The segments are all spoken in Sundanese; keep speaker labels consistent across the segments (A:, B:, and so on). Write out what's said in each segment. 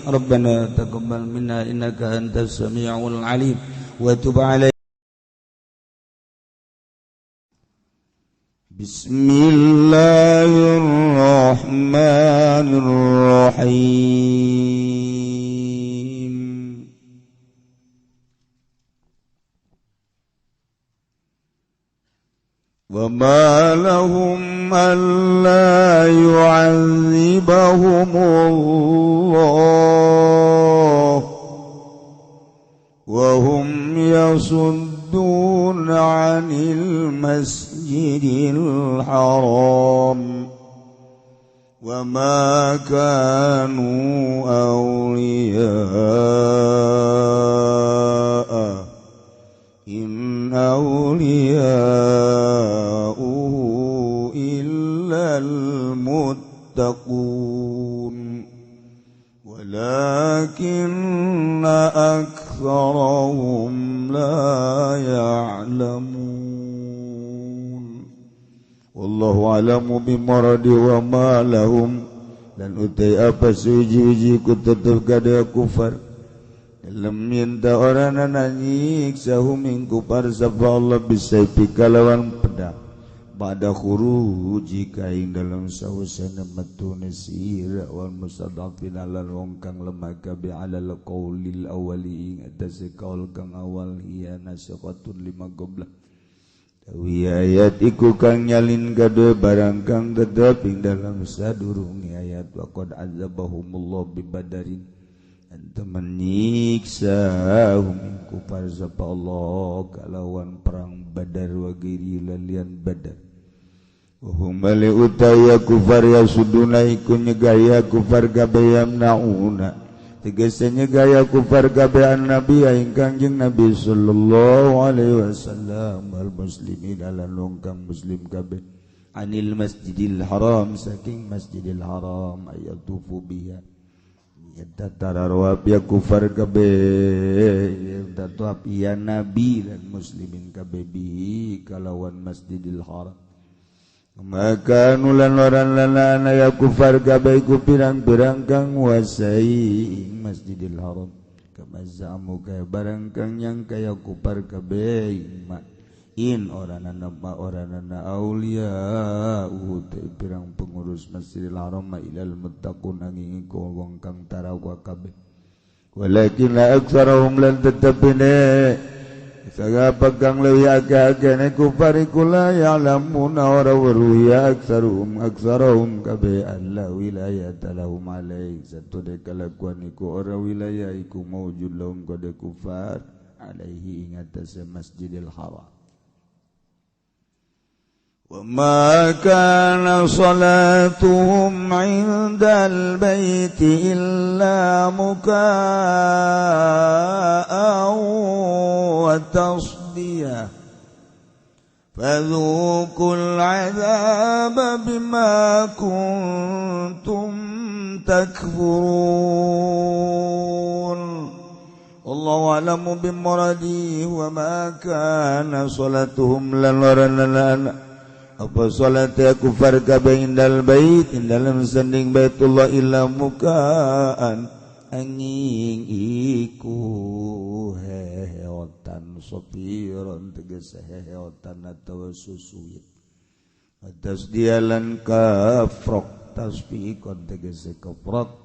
A: Rabbana taqabbal minna innaka antas samiul alim wa tub alaina. Bismillahirrahmanirrahim. Wa ma lahum alla yu'adzibahumullah wa hum yasudduna 'anil masjidil haram wa ma kanu awliya'a in awliya'uhu illal muttaqun walakinna aktsarahum la ya'lamun. Wallahu a'lamu bimuradi wa ma lahum. Dan utai apa suji-uji ku tetep kada kufar dalam minta orang nanyiksa hum ing kufar sapa Allah bisayfi kalawan pedang pada khuruji kaing dalam sawasana metune sira wal mustadafin alal wong kang lemah kabe alal qaulil awali ing atase kaul kang awal iya nasyaqatun lima goblah. Tawi ayat iku kang nyalin kade barang kang tetep ing dalam sadurunge ayat wa qad azabahumullah bibadarin anta menyiksa hum kufar sapa Allah kalawan perang Badar wa giri lalian Badar. Hum bali utaya kufar ya suduna iku nyegaya kufar gabe yamnauna tegese nyegaya kufar gabe an-nabi ing Kangjeng Nabi sallallahu alaihi wasallam wal muslimin lan wong kang muslim kabeh anil masjidil haram saking masjidil haram ayatufu biha eta tararwab ya kufar kabeh tatuap ya nabi lan muslimin kabeh bi kalawan masjidil haram. Maka nulan loran lana ya kufar kabeh iku pirang-pirang kang nguasai Masjidil Haram kama zamu kaya barang kang yang kaya kufar kabeh ma in oranana ma oranana aulia te pirang pengurus Masjidil Haram ma ilal muttaqun angin iku wong kang tarakwa kabeh walakin la aktsarahum lan tetepine saga pegang leuwih akeh-akehne kufar iku la ya'lamuna ora weruh ya aktsaruhum aktsaruhum kabeh alla wilayata lahum alaih satu de kalakuan iku ora wilayah iku maujud lahum kade kufar alaihi ing atase Masjidil Haram. Wa ma kana salatuhum 'indal baiti illa muka'an wa tasdiyah fadhuqul 'adzaba bima kuntum takfurun. Wallahu a'lamu bimuradihi wa ma kana salatuhum lan lan apa salat kufar kabeh indal bait dalam sanding Baitullah illa mukaan angin iku heheotan sopiron tegese heheotan atawa susuit atas dialan kafrok tasbihon tegese kafrok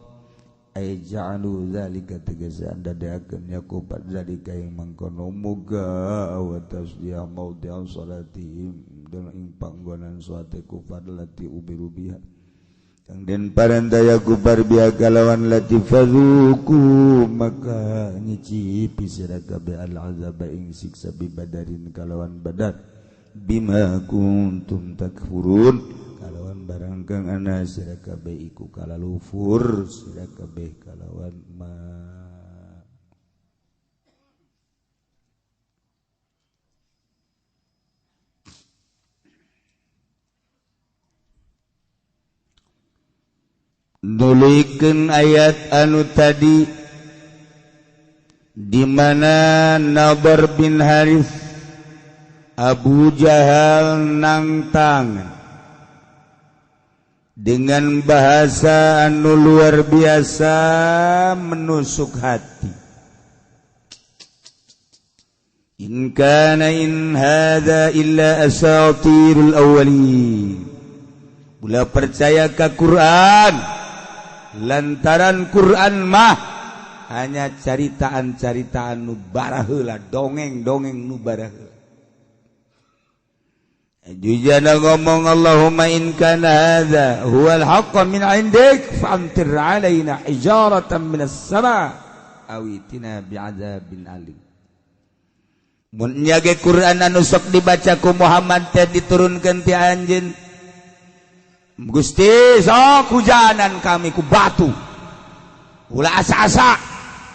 A: ay ja'alu zalika tegese anda diakeun yakubat zalika ing mangkono muga wa tasdiya maudhi'an salatihim dan ing panggonan salate kufar lati ubiru biha kang den parentaya kufar biha kalawan lati fadzuku maka nyicipi sira kabeh al azab ing siksa bi badarin kalawan badar bima kuntum takfurun kalawan barang kang ana sira kabeh iku kalalufur sira kabeh kalawan ma. Nulikeun ayat anu tadi di mana Nadhr bin Harith Abu Jahal nangtang Dengan bahasa anu luar biasa menusuk hati. In kana in hadza illa asatirul awwalin. Ulah percaya ka Quran lantaran Quran mah hanya caritaan-caritaan nu baraheula, dongeng-dongeng nu baraheula. Jujana ngomong Allahumma in kana hadza huwal haqqa min indik fa'amtir alaina hijaratan minas sama aw itina bi'adzabin alim. Mun nya ge Quran anu sok dibaca ku Muhammad teh diturunkeun ti anjeun, Gusti sok hujanan kami ku batu, ulah asa-asa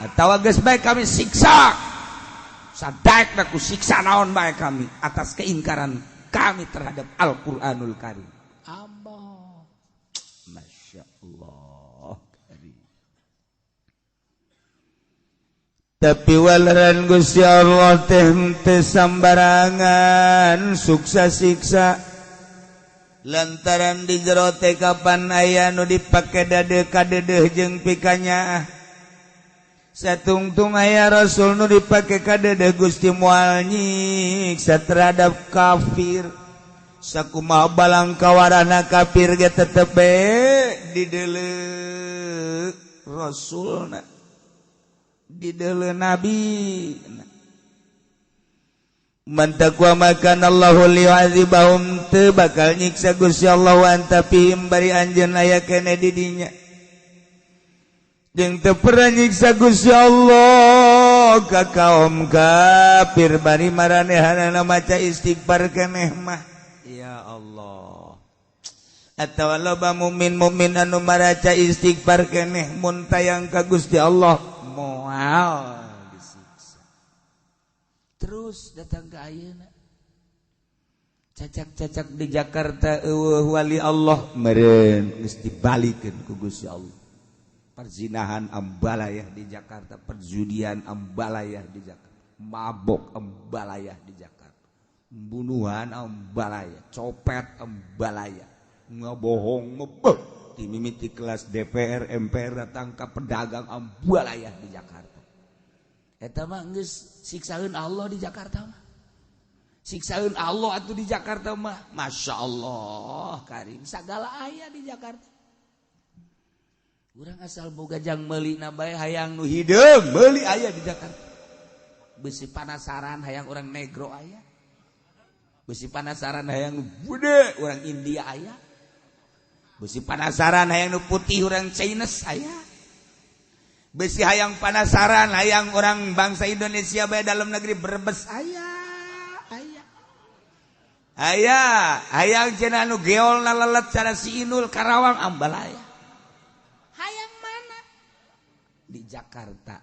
A: atawa geus bae kami siksa, sadaekna ku siksa naon bae kami atas keingkaran kami terhadap Al-Qur'anul Karim. Allah, Masya Allah Karim. Tapi walaran Gusti Allah teh teu sambarangan suksa siksa, lantaran di jero teh kapan aya nu dipake dade kadedeh jeung pikanyaah. Satungtung aya rasul nu dipake kadedeh Gusti moal nyiksa terhadap kafir. Sakumaha balang kawarana kafir ge tetep bae dideuleu rasulna, dideuleu nabi. Man taqwa makan Allahu liyu'adzibahum, teu bakal nyiksa Gusti Allah wa anta fihim bari anjeun aya keneh di dinya. Jeung teu pernah nyiksa Gusti Allah ka kaum kafir bari maranehanana maca istighfar keneh mah. Ya Allah. Atawa loba mukmin-mukmin anu maraca istighfar keneh mun tayang ka Gusti Allah moal disiksa. Terus datang ke ayeuna cacak-cacak di Jakarta eueuh wali Allah meureun geus dibalikeun ku Gusti Allah. Perzinahan ambalayah di Jakarta, perjudian ambalayah di Jakarta, mabok ambalayah di Jakarta, pembunuhan ambalayah, copet ambalayah, ngebohong ngebeh di mimiti kelas DPR MPR datang ke pedagang ambalayah di Jakarta. Eta mah geus siksaeun Allah di Jakarta mah. Siksaeun Allah atuh di Jakarta mah. Masya Allah Karim, sagala aya di Jakarta. Urang asal boga jang meuli na bae hayang nu hideung meuli aya di Jakarta. Besi panasaran hayang orang negro aya. Besi panasaran hayang nu bude orang India aya. Besi panasaran hayang nu putih orang Chinese aya. Besi hayang panasaran hayang orang bangsa Indonesia bae dalam negeri Brebes aya. Aya. Aya, hayang cenah nu geolna lelet cara si Inul Karawang ambalaya. Hayang mana? Di Jakarta.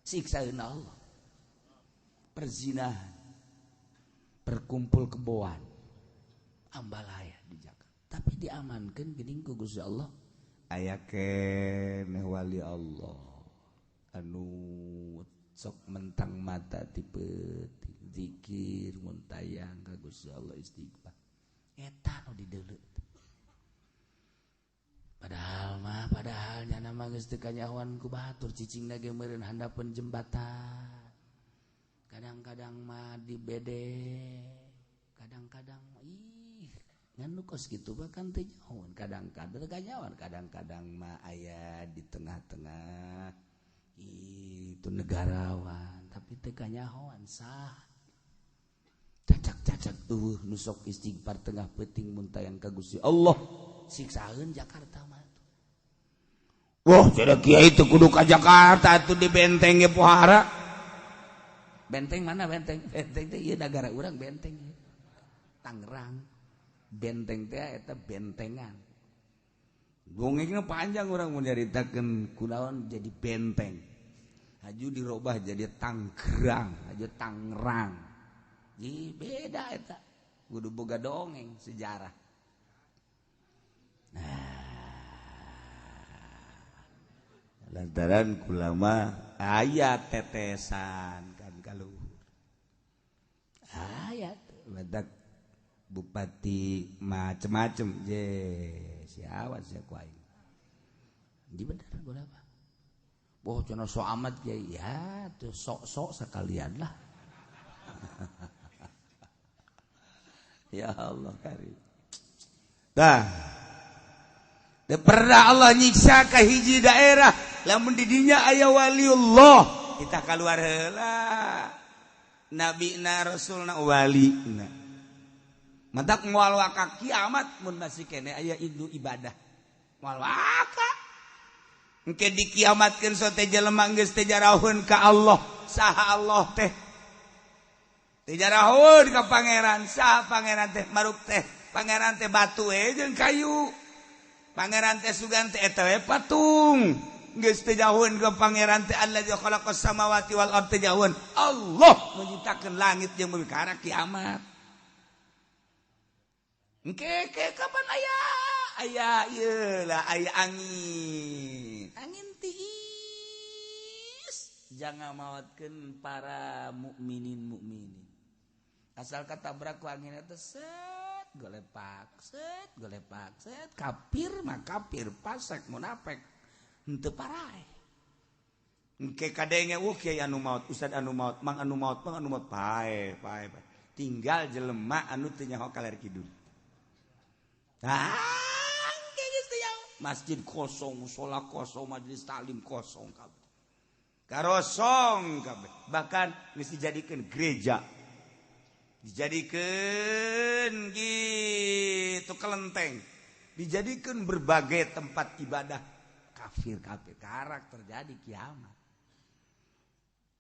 A: Siksaeun Allah. Perzinahan, perkumpul keboan, ambalaya di Jakarta. Tapi diamankan geuning ku Gusti Allah. Aya keneh wali Allah anu sok mentang mata tipe zikir mun tayang ka Gusti Allah istighfar. Eta nu dideuleu. Padahal mah, padahal nyana mah geus teu kanyahoan ku batur cicingna ge meureun handapeun jembatan. Kadang-kadang mah dibede, kadang-kadang ih ngan nu kos kitu mah kan teu nyahoan, kadang-kadang teu kanyahoan, kadang-kadang mah aya di tengah-tengah itu negarawan tapi teu kanyahoan sah. Cacak-cacak eueuh nu sok istighfar tengah peuting mun tayang ka Gusti Allah. Siksaeun Jakarta mah. Wah, cenah kiai teu kudu ka Jakarta atuh di benteng ge pohara. Benteng mana benteng? Benteng teh ieu nagara urang benteng. Tangerang. Benteng teh eta bentengan. Dongengna panjang urang mun nyaritakeun kunaon jadi benteng. Haju dirobah jadi Tanggerang, haju Tangerang. Jadi beda eta. Kudu boga dongeng sejarah. Nah, lantaran kulama ayat tetesan kan kaluhur. Ayat badak Bupati macem-macem je siapa sia ku aing. Di bener apa? Boh cenah sok amat kiai ya tuh sok-sok sekalian lah. Ya Allah karim. Tah. Teu pernah Allah nyiksa ka hiji daerah lamun di dinya aya waliullah kita kaluar heula. Nabi na rasulna walina. Matak moal waka kiamat mun masih kene aya indu ibadah. Moal waka. Engke dikiamatkeun sote jelema geus teh jarahun ka Allah, saha Allah teh? Teh jarahun ka pangeran, saha pangeran teh maruk teh? Pangeran teh batu we jeung kayu. Pangeran teh sugan teh eta we patung. Geus teh jauhun ka pangeran teh allazi khalaqas samawati wal ard teh jauhun. Allah menciptakeun langit jeung bumi kana kiamat. Engke kapan aya? Aya ieu lah aya angin. Angin tiis. Jangan maotkeun para mukminin mukminin. Asal katabrak ku angin eta set golepak, set kafir mah kafir, pasek munafik henteu parae. Engke kadenge kiai anu maot, ustad anu maot, mang anu maot, mang anu maot pae, pae, pae. Tinggal jelema anu teu nyaho kaler kidul. Masjid kosong, mushola kosong, majelis taklim kosong kabeh. Karosong kabeh. Bahkan geus dijadikeun gereja. Dijadikeun gitu kelenteng. Dijadikeun berbagai tempat ibadah kafir kabeh. Karak terjadi kiamat.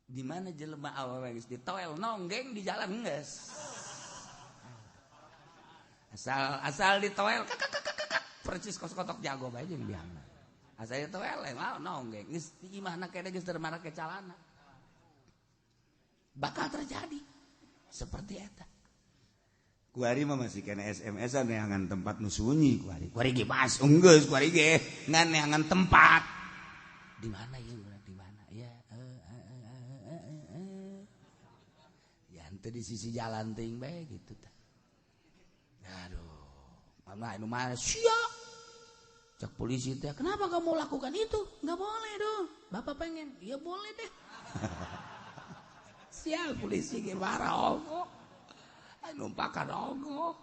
A: Di mana jelema awewe geus ditoel nonggeng di jalan geus. Asal ditoel percis kos kotok jago bae jeung biangna. Asal ditoel mah nonggeng geus di imahna kene geus termarake calana. Bakal terjadi seperti eta. Kuari mah masih kena SMS-an neangan tempat nu sunyi kuari. Kuari ge mas geus kuari ge ngan neangan tempat. Di mana ieu di mana? Ya Ya henteu di sisi jalan teuing bae gitu tah. Aduh, mama anu mana sia. Cek polisi teh, kenapa kamu lakukan itu? Nggak boleh dong. Bapak pengen, ya boleh deh. Sial polisi ge marah ogo. Numpakan ogo.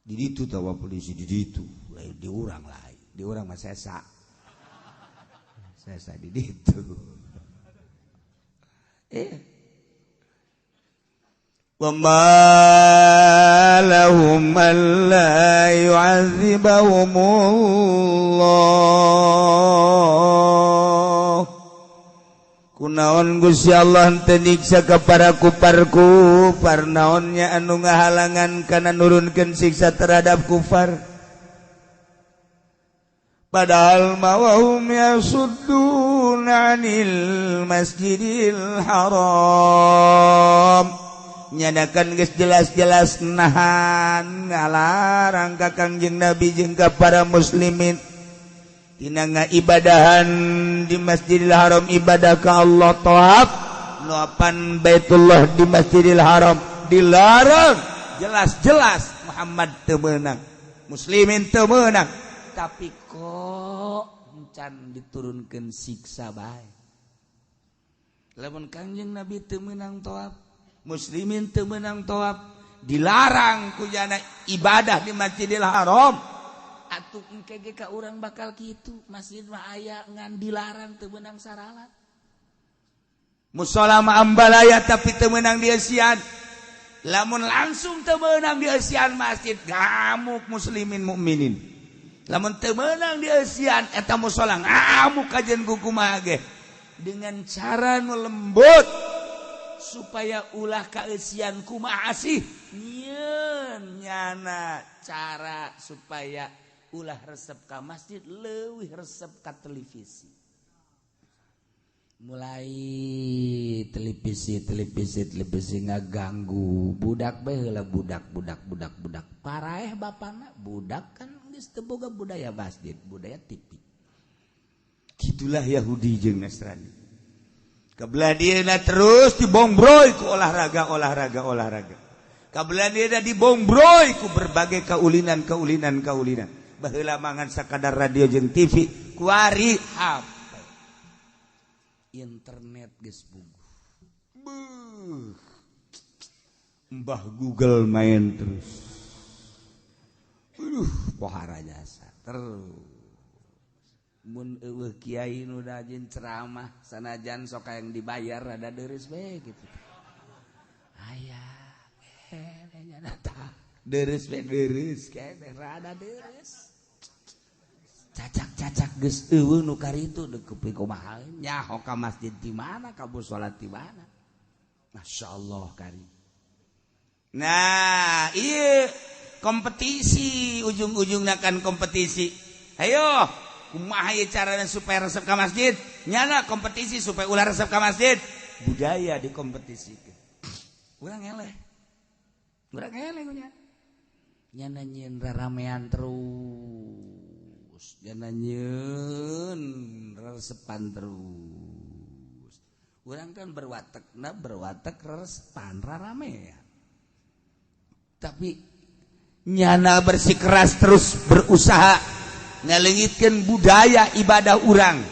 A: Di ditu tawa polisi di ditu, lain di urang lain. Di urang mah sesa. Sesa di ditu. Wa ma lahum alla yu'adzibahumullah. Kunaon Gusti Allah teu nyiksa ka para kufar-kufar, naonnya anu ngahalangan kana nurunkeun siksa terhadap kufar. Padahal ma wahum yasudduna 'anil masjidil haram. Nyadakan geus jelas-jelas nahan ngalarang ka Kangjeng Nabi jeung ka para muslimin tina ngaibadahan di Masjidil Haram, ibadah ka Allah tawaf nuapan Baitullah di Masjidil Haram dilarang jelas-jelas Muhammad teu meunang, muslimin teu meunang, tapi kok encan diturunkeun siksa bae. Lamun Kangjeng Nabi teu meunang tawaf, muslimin teu meunang tawaf, dilarang ku jana ibadah di Masjidil Haram. Atuh engke ge ka urang bakal kitu, masjid mah aya ngan dilarang teu meunang saralat. Mushola mah ambalaya tapi teu meunang dieusian. Lamun langsung teu meunang dieusian masjid ngamuk muslimin mukminin. Lamun teu meunang dieusian eta mushola ngamuk kajen ku kumaha ge. Dengan cara nu lembut supaya ulah kaeusian kumaha sih nyieun nyana cara supaya ulah resep ka masjid leuwih resep ka televisi. Mulai televisi ngaganggu budak bae heula, budak paraeh bapana budak kan geus teu boga budaya masjid, budaya TV. Gitulah Yahudi jeung Nasrani. Kebelah dieuna terus dibongbroy ku olahraga. Kabelah dia dibombroy ku berbagai kaulinan kaulinan kaulinan. Baheula mangan sakadar radio jeung TV, kuari HP. Internet geus buguh. Beuh. Mbah Google main terus. Aduh, pohara jasa terus. Mun eueuh kiai nu rajin ceramah sanajan sok yang dibayar rada deureuh we gitu. Aya deres we deres keneh rada deres. Cacak-cacak geus eueuh nu karitu deuk kupi kumaha nyaho ka masjid di mana ka salat di mana. Masyaallah kari. Nah, ieu kompetisi ujung-ujungna kan kompetisi. Ayo, kumaha ieu carana supaya resep ka masjid? Nyana kompetisi supaya ulah resep ka masjid. Budaya dikompetisikeun. Urang eleh. Urang eleh nya. Nyana nyieun raramean terus. Nyana nyieun resepan terus. Urang kan berwatekna berwatek resepan raramean. Tapi nyana bersikeras terus berusaha ngalengitkeun budaya ibadah urang.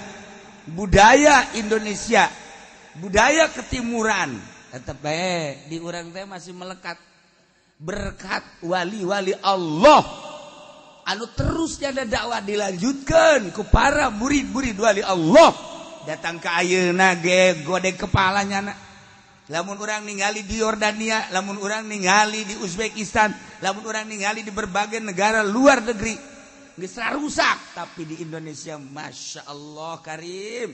A: Budaya Indonesia, budaya ketimuran. Tetep bae di urang teh masih melekat berkat wali-wali Allah anu terus ada dakwah dilanjutkan ke para murid-murid wali Allah datang ke ayeuna ge gode kepalanya na. Lamun urang ningali di Yordania, lamun urang ningali di Uzbekistan, lamun urang ningali di berbagai negara luar negeri geus rusak, tapi di Indonesia Masya Allah karim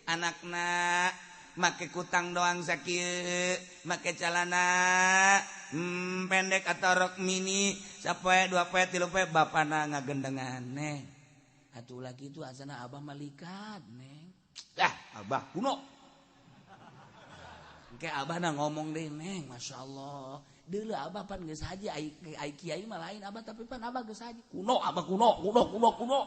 A: anakna make kutang doang sakieu, make celana pendek atau rok mini sapoe dua poe tilu poe bapana ngagendengan neng atuh lagi itu asana abah malikat neng ah abah kuno engke abah na ngomong deh neng Masya Allah deuleu abah pan geus haji ai kiai mah lain abah tapi pan abah geus haji kuno abah kuno kuno kuno kuno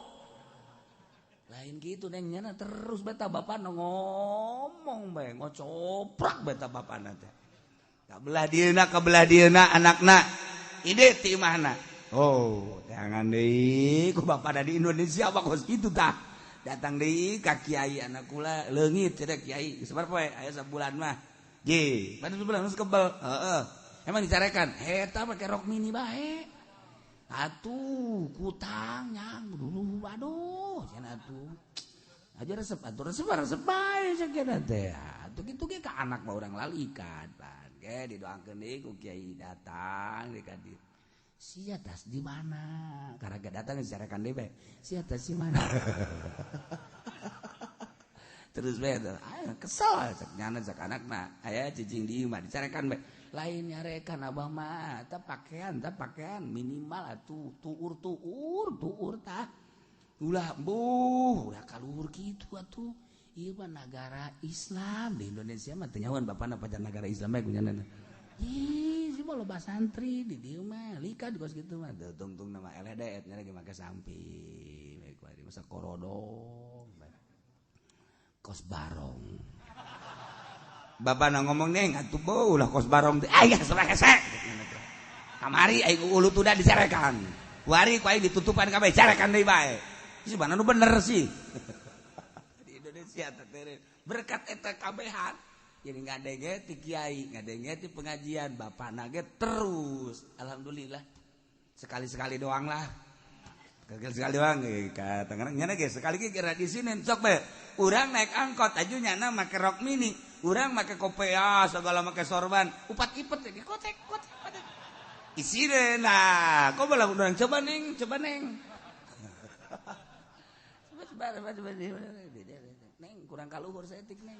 A: lain gitu neng nyana terus beta bapak ngomong bae ngocoprak beta bapana teh kabelah dieuna kabelah dieuna anakna ide ti imahna oh jangan deui ku bapana di Indonesia apa kos kitu tah datang deui ka kiai anak kula leungit cenah kiai sabar poe aya sabulan mah ge pada sabulan geus kebel heeh emang dicarekan eta make rok mini bae atuh kutang nyang dulu aduh cenah atuh aja resep atuh resep resep bae cenah teh atuh kitu ge ka anak mah urang lalikan pan ge didoakeun deui ku kiai datang di ka dieu sia tas di mana karaga datang dicarekan deui bae sia tas di mana terus bae kesel cek nyana cek anakna aya cicing di imah dicarekan bae lain nyarekan abah mah ta pakaian minimal atuh tuur tuur tuur tah ulah buh ulah kaluhur kitu atuh ieu mah nagara Islam di Indonesia mah teu nyahoan bapana pacar nagara Islam bae kunyana ih si mah loba santri di dieu mah lika di kos kitu mah teu tungtung nama eleh deet nya lagi make sampi bae masa korodong kos barong. Bapak na ngomong neng atuh beuh ulah kos barong teh aya hese kamari aing ulu tuda dicarekan wari ku aing ditutupan kabeh carekan deui bae sih mana nu bener sih di Indonesia teh berkat eta kabehan jadi ngadenge ti kiai ngadenge ti pengajian bapana ge terus alhamdulillah sekali-sekali doang lah sekali doang ka tangan nyana ge sekali ge kira di sini sok bae urang naik angkot aju nyana make rok mini urang make kopea segala make sorban upat ipet ge kotek kotek kotek isine nah kok malah urang coba neng coba neng coba coba coba neng kurang kaluhur saeutik neng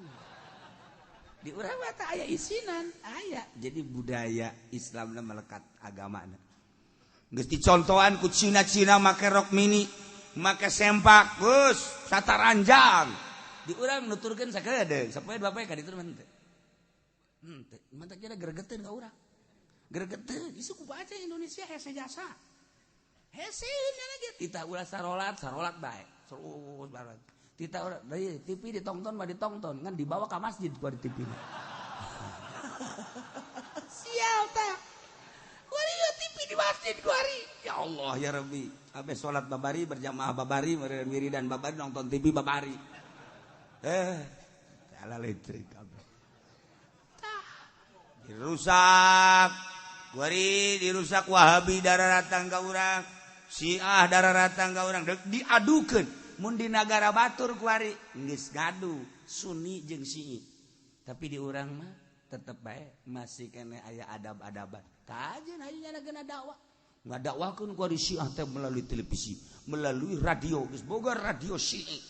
A: di urang mah teh aya isinan aya jadi budaya Islamna melekat agamana geus dicontohan ku Cina-Cina make rok mini make sempak geus sataranjang di urang nuturkeun sakedeung sapoe dua poe ka ditu mah henteu henteu mah teh kira gregeteun ka urang gregeteun isu ku baca Indonesia hese jasa hese nya ge titah ulah sarolat sarolat bae terus bae titah ulah deui TV ditongton mah ditongton ngan dibawa ka masjid ku di TV na sial tah. masjid kuari. Ya Allah ya Rabbi. Abis salat babari berjamaah babari wiridan babari nonton TV babari. Ala listrik kabeh. Dirusak. Kuari dirusak Wahabi darah datang ka urang, Syiah darah datang ka urang, dek diadukeun. Mun di nagara batur kuari geus ngadu Sunni jeung Syiah. Tapi di urang mah tetep bae masih kene aya adab-adaban. Kajeun aya kena dakwah. Ngadakwahkeun kuari Syiah teh melalui televisi, melalui radio, geus boga radio Syiah.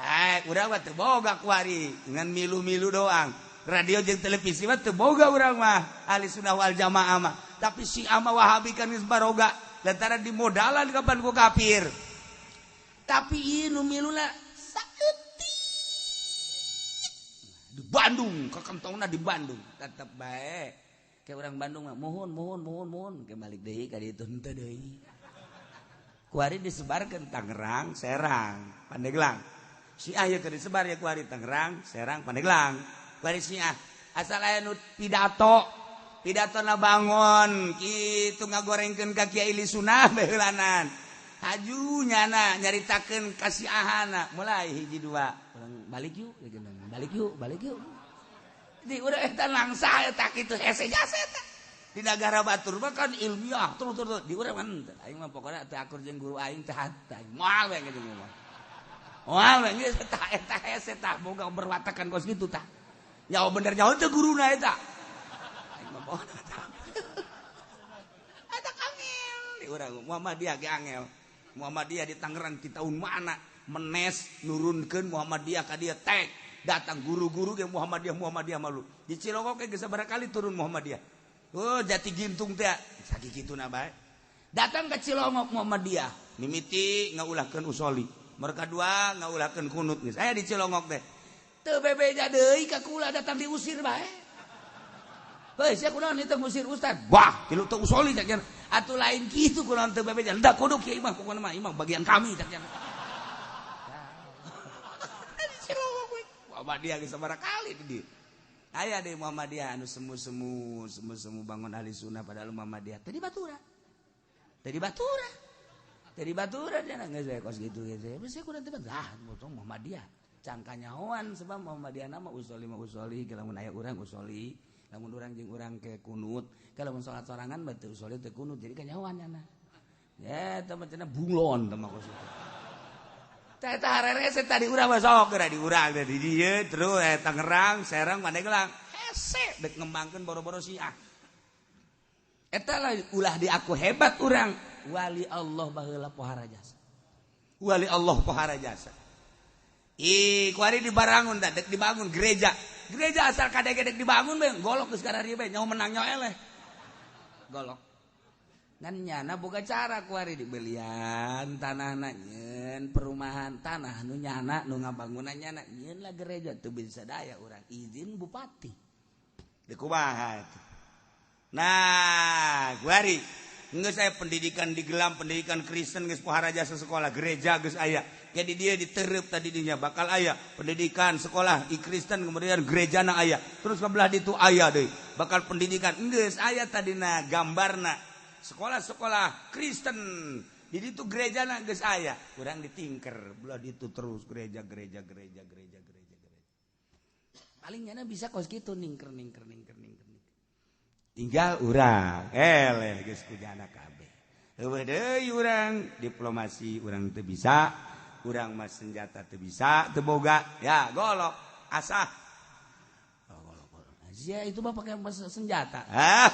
A: Hai, urang mah teu boga kuari, ngan milu-milu doang. Radio jeung televisi mah teu boga urang mah, ahli sunnah wal jamaah mah. Tapi Syiah mah Wahabi kan geus baroga, lantaran dimodalan kapan ku kafir. Tapi ieu nu miluna saeutik. Di Bandung, kakantongna di Bandung, tetep bae. Kayak orang Bandung mah mohon mohon mohon mohon ke balik deui ka ditu henteu deui. Kuari disebarkeun Tangerang, Serang, Pandeglang. Syiah ye keur disebar ya kuari Tangerang, Serang, Pandeglang. Kuari Syiah asal aya nu pidato, pidatona bangun kitu ngagorengkeun ka Kiai Sunah baheulanan. Haju nyana nyaritakeun kasiahana mulai hiji dua. Urang balik yuk, balik yuk, balik yuk. Di udah eta langsa eta kitu hese jasa eta. Di nagara batur mah kan ilmiah terus terus di urang mah henteu. Aing mah pokona teu akur jeung guru aing teh hatta. Moal we kitu mah. Moal we geus eta eta hese tah boga berwatakan kos kitu tah. Nyawa bener nyawa teu guruna eta. Aing mah pokona tah. Eta angel di urang Muhammadiyah ge angel. Muhammadiyah di Tangerang di tahun mana menes nurunkeun Muhammadiyah ka dieu tek. Datang guru-guru ke Muhammadiyah Muhammadiyah malu. Di Cilongok ge sabaraha kali turun Muhammadiyah. Oh jati gintung teh sakituna bae. Datang ke Cilongok Muhammadiyah, mimiti ngaulahkeun usoli. Mereka dua ngaulahkeun kunut geus. Aya di Cilongok teh. Teu bebeja deui ka kula datang diusir bae. Heuh sia kunaon ieu teh ngusir ustad? Wah, tilu teu usoli cak cenah. Atuh lain kitu kunaon teu bebeja. Henteu kudu kieu imah pokona mah imah bagian kami cak cenah. Muhammadiyah geus sabaraha kali di dieu. Aya deui Muhammadiyah anu semu-semu, semu-semu bangun ahli sunnah padahal Muhammadiyah teh di Batura. Teh di Batura. Teh di Batura cenah geus we kos kitu geus. Geus kurang teh ah Muhammadiyah. Cangkanyahoan sebab Muhammadiyah nama usoli mah usoli, lamun aya urang usoli, lamun urang jeung urang ke kunut, kalau mun salat sorangan mah teu usoli teu kunut, jadi kanyahoan nya. Ya eta mah cenah bunglon teh mah kos kitu. Eta harerese tadi urang mah sok geura di urang teh di dieu terus Tangerang, Serang, Pandeglang. Hese dek ngembangkeun boro-boro Syiah. Eta lah ulah di aku hebat urang. Wali Allah baheula pohara jasa. Wali Allah pohara jasa. Ih, kuari dibarangun tah dek dibangun gereja. Gereja asal kadege dek dibangun bae golok geus kararieu bae nyaho menang nyaho eleh. Golok. Ngan nyana boga cara kuari dibelian tanahna nyeun perumahan tanah nu nyana nu ngabangunan nyana nyeun lah gereja teu bisa daya urang izin bupati. Deuk kumaha atuh. Nah, kuari geus aya pendidikan digelam pendidikan Kristen geus pohara jasa sekolah gereja geus aya. Jadi dia diterep tadi dinya bakal aya pendidikan sekolah i Kristen kemudian gerejana aya. Terus kebelah ditu aya deui bakal pendidikan geus aya tadina gambarna. Sekolah-sekolah Kristen jadi itu gereja na geus aya kurang ditingker belah ditu terus gereja gereja gereja gereja gereja gereja paling nyana bisa kos kitu ningker ningker ningker ningker tinggal urang eleh geus kujana kabeh heueuh deui urang diplomasi urang teu bisa urang mah senjata teu bisa teu boga ya golok asah oh, golok golok sia itu mah pakai senjata ah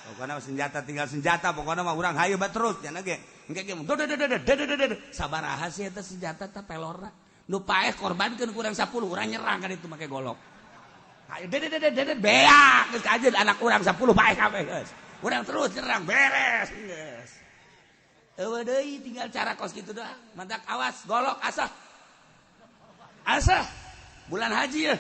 A: pokoknya senjata tinggal senjata pokoknya mah urang hayu bat terus cenah ge engke ge sabaraha sih eta senjata teh pelorna nu paeh korbankeun kurang 10 urang nyerang kan itu make golok hayu dedet beak geus kajeun anak urang 10 paeh kabeh geus urang terus nyerang beres geus eueuh deui tinggal cara kos kitu doang mantak awas golok asah asah bulan haji ya.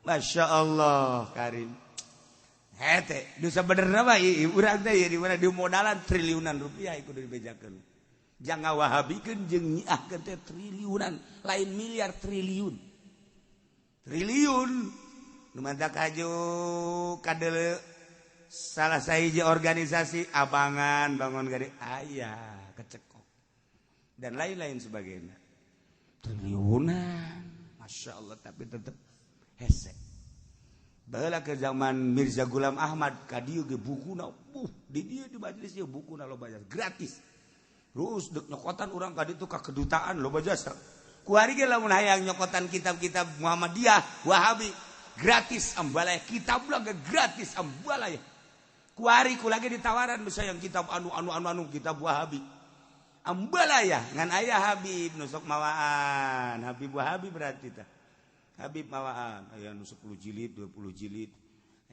A: Masya Allah Karim hete dosa benerna mah urang teh di mana di modalan triliunan rupiah kudu dibejakeun. Jangan wahabikeun jeung nyiahkeun teh triliunan, lain miliar triliun. Triliun nu mantak haju kadele salah sahiji organisasi abangan bangun gade aya kecekok dan lain-lain sebagainya. Triliunan, masya Allah, tapi tetep hese. Baheula ke zaman Mirza Ghulam Ahmad ka dieu ge bukuna, di dieu di majelis ieu bukuna loba jasa gratis. Terus dek nyokotan urang ka ditu ka kedutaan loba jasa. Kuari ge lamun hayang nyokotan kitab-kitab Muhammadiyah, Wahabi gratis ambalaya, kitab lagi gratis ambalaya. Kuari ku lagi ditawaran bisa yang kitab anu anu anu anu kitab Wahabi. Ambalaya ngan aya Habib nu sok mawaan, Habib Wahabi berarti tah. Habib mawaan aya nu 10 jilid, 20 jilid.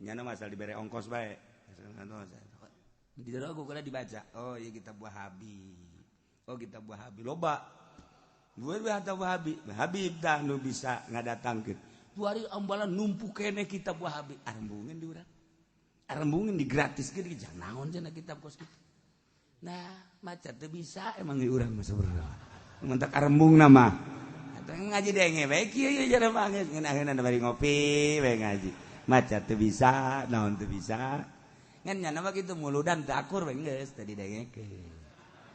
A: Nyana masal dibere ongkos bae. Di jero ku dibaca. Oh iya kitab Wahabi. Oh kitab Wahabi loba. Dua kitab Wahabi. Habib tah nu bisa ngadatangkeun. Kuari ambalan numpuk keneh kitab Wahabi. Arembungeun di urang. Arembungin di gratis gitu, jangan naon cenah kitab kos kitu. Nah, maca teu bisa emang di urang mah sebenarnya. Mentak arembung nama. Atuh ngaji denge bae kieu ieu jare banget ngeunaheunna bari ngopi bae ngaji. Maca teu bisa, naon teu bisa. Ngan nya mah kitu muludan teu akur bae geus tadi dengekeun.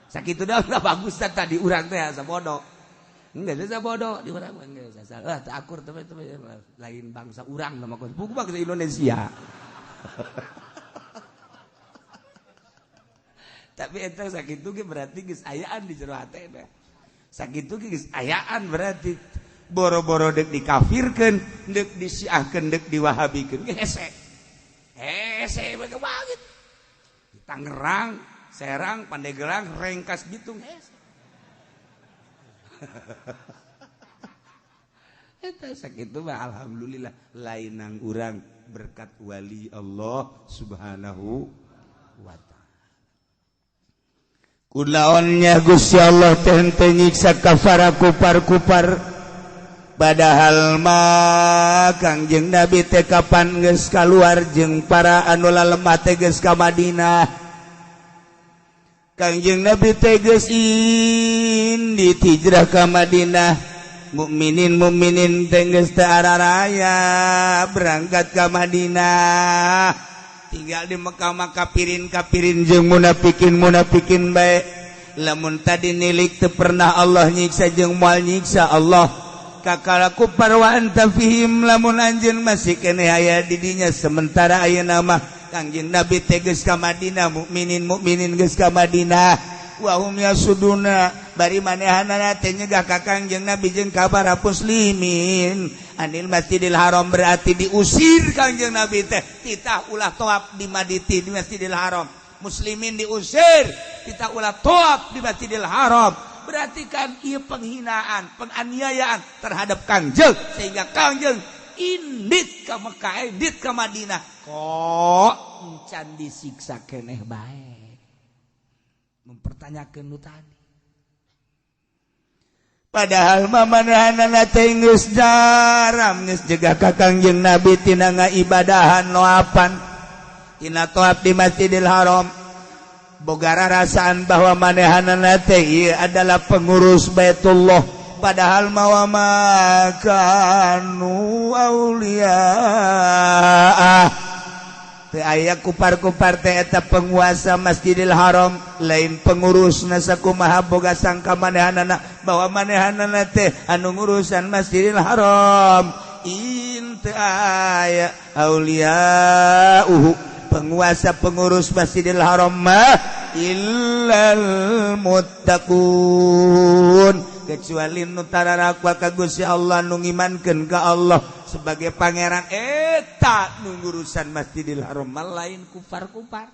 A: Sakitu dah bagus tadi urang teh asa bodoh. Geus asa bodoh di urang mah geus asal. Ah teu akur teh lain bangsa urang mah buku bangsa Indonesia. Tapi eta sakitu ge berarti geus ayaan di jero hate teh. Sakitu ge geus ayaan berarti boro-boro deuk dikafirkeun, deuk disiahkeun, deuk diwahabikeun ge hese. Hese bae banget. Di Tangerang, Serang, Pandeglang, Rengkas Bitung hese. Eta sakitu mah alhamdulillah lainang urang berkat wali Allah Subhanahu wa ta'ala. Kunaonnya Gusti Allah teh henteu nyiksa kafara kupar-kupar, padahal mah Kangjeng Nabi teh kapan geus kaluar jeung para anu lalemah teh geus ka Madinah. Kangjeng Nabi teh geus indit hijrah ka Madinah. Mukminin mukminin teh geus teu araraya berangkat ka Madinah, tinggal di Mekah mah kafirin kafirin jeung munafikin munafikin bae. Lamun tadi nilik teu pernah Allah nyiksa jeung moal nyiksa Allah kakala kupar wa anta fihim, lamun anjeun masih keneh aya di dinya. Sementara ayeuna mah Kangjeng Nabi teh geus ka Madinah, mukminin mukminin geus ka Madinah, wa hum yasuduna bari manehanana teh nyegah ka Kangjeng Nabi jeung ka para muslimin anil Masjidil Haram, berarti diusir Kangjeng Nabi teh titah ulah tawaf di Madinah di Masjidil Haram. Muslimin diusir titah ulah tawaf di Masjidil Haram, berarti kan ieu penghinaan, penganiayaan terhadap Kangjeng sehingga Kangjeng indit ka Mekah, indit ka Madinah kok encan disiksa keneh bae. Mempertanyakan nu tadi. Padahal mamanehanana teh geus jaram geus jegah ka Kangjeng Nabi tina ngaibadahan noapan tina tawaf di Masjidil Haram. Boga rarasaan bahwa manehanana teh ieu adalah pengurus Baitullah, padahal mawa makanu aulia. Teu aya kupar-kupar teh eta penguasa Masjidil Haram, lain pengurus sakumaha boga sangka manehanana bahwa manehanana teh anu ngurusan Masjidil Haram. In teu aya auliauhu penguasa pengurus Masjidil Haram mah illal muttaqun, kecuali nu tararakwa ka Gusti Allah, nu ngimankeun ka Allah sebagai pangeran eta nu ngurusan Masjidil Haram lain kufar-kufar.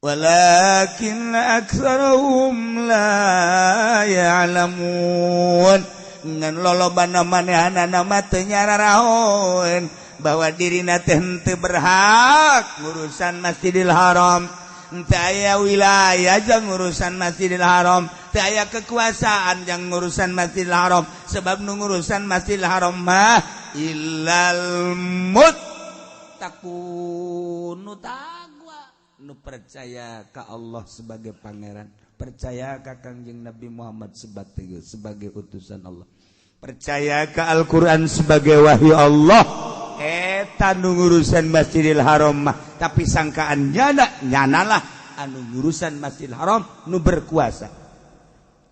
A: Walakin aktsarahum la ya'lamun, ngan lolobana manehanana mah teu nyararahoen bahwa dirina teh henteu berhak ngurusan Masjidil Haram, henteu aya wilayah jeung ngurusan Masjidil Haram, teu aya kekuasaan jeung ngurusan Masjidil Haram, sebab nu ngurusan Masjidil Haram mah illal muttaqun, nu taqwa, nu percaya ka Allah sebagai pangeran, percaya ka Kangjeng Nabi Muhammad sebagai utusan Allah. Percaya ke Al-Quran sebagai wahyu Allah. Eta nu ngurusan Masjidil Haram mah, tapi sangkaan nyana nyanalah anu ngurusan Masjidil Haram nu berkuasa.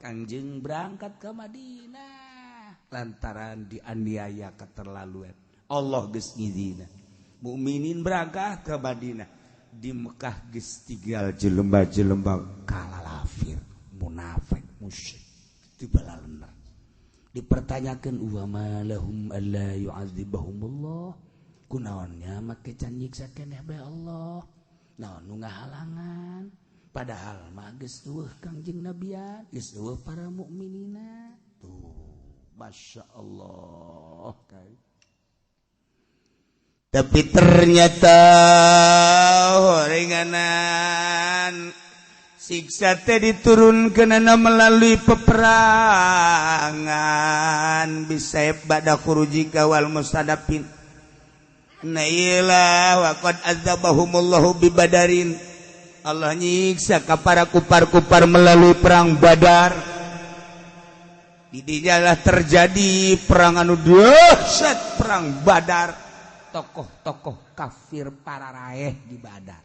A: Kangjeng berangkat ke Madinah lantaran dianiaya keterlaluan. Allah geus ngizina. Mukminin berangkat ke Madinah. Di Mekah geus tinggal jelema-jelema kalalafir, munafik, musyrik. Dibalalenner. Dipertanyakan wa ma lahum alla yu'adzibahumullah. Kunaonnya make can nyiksa keneh bae Allah. Naon nu ngahalangan? Padahal mah geus eueuh Kangjeng Nabian, geus eueuh para mukminina. Tuh, Masya Allah. Tapi ternyata horenganan siksa teh diturunkeunana melalui peperangan bisa ba'da khurujika wal mustadafin. Nailah wa qad azabahumullahu bibadarin. Allah nyiksa ka para kupar-kupar melalui perang Badar. Di dinya terjadi perang anu dahsyat, perang Badar. Tokoh-tokoh kafir para raeh di Badar.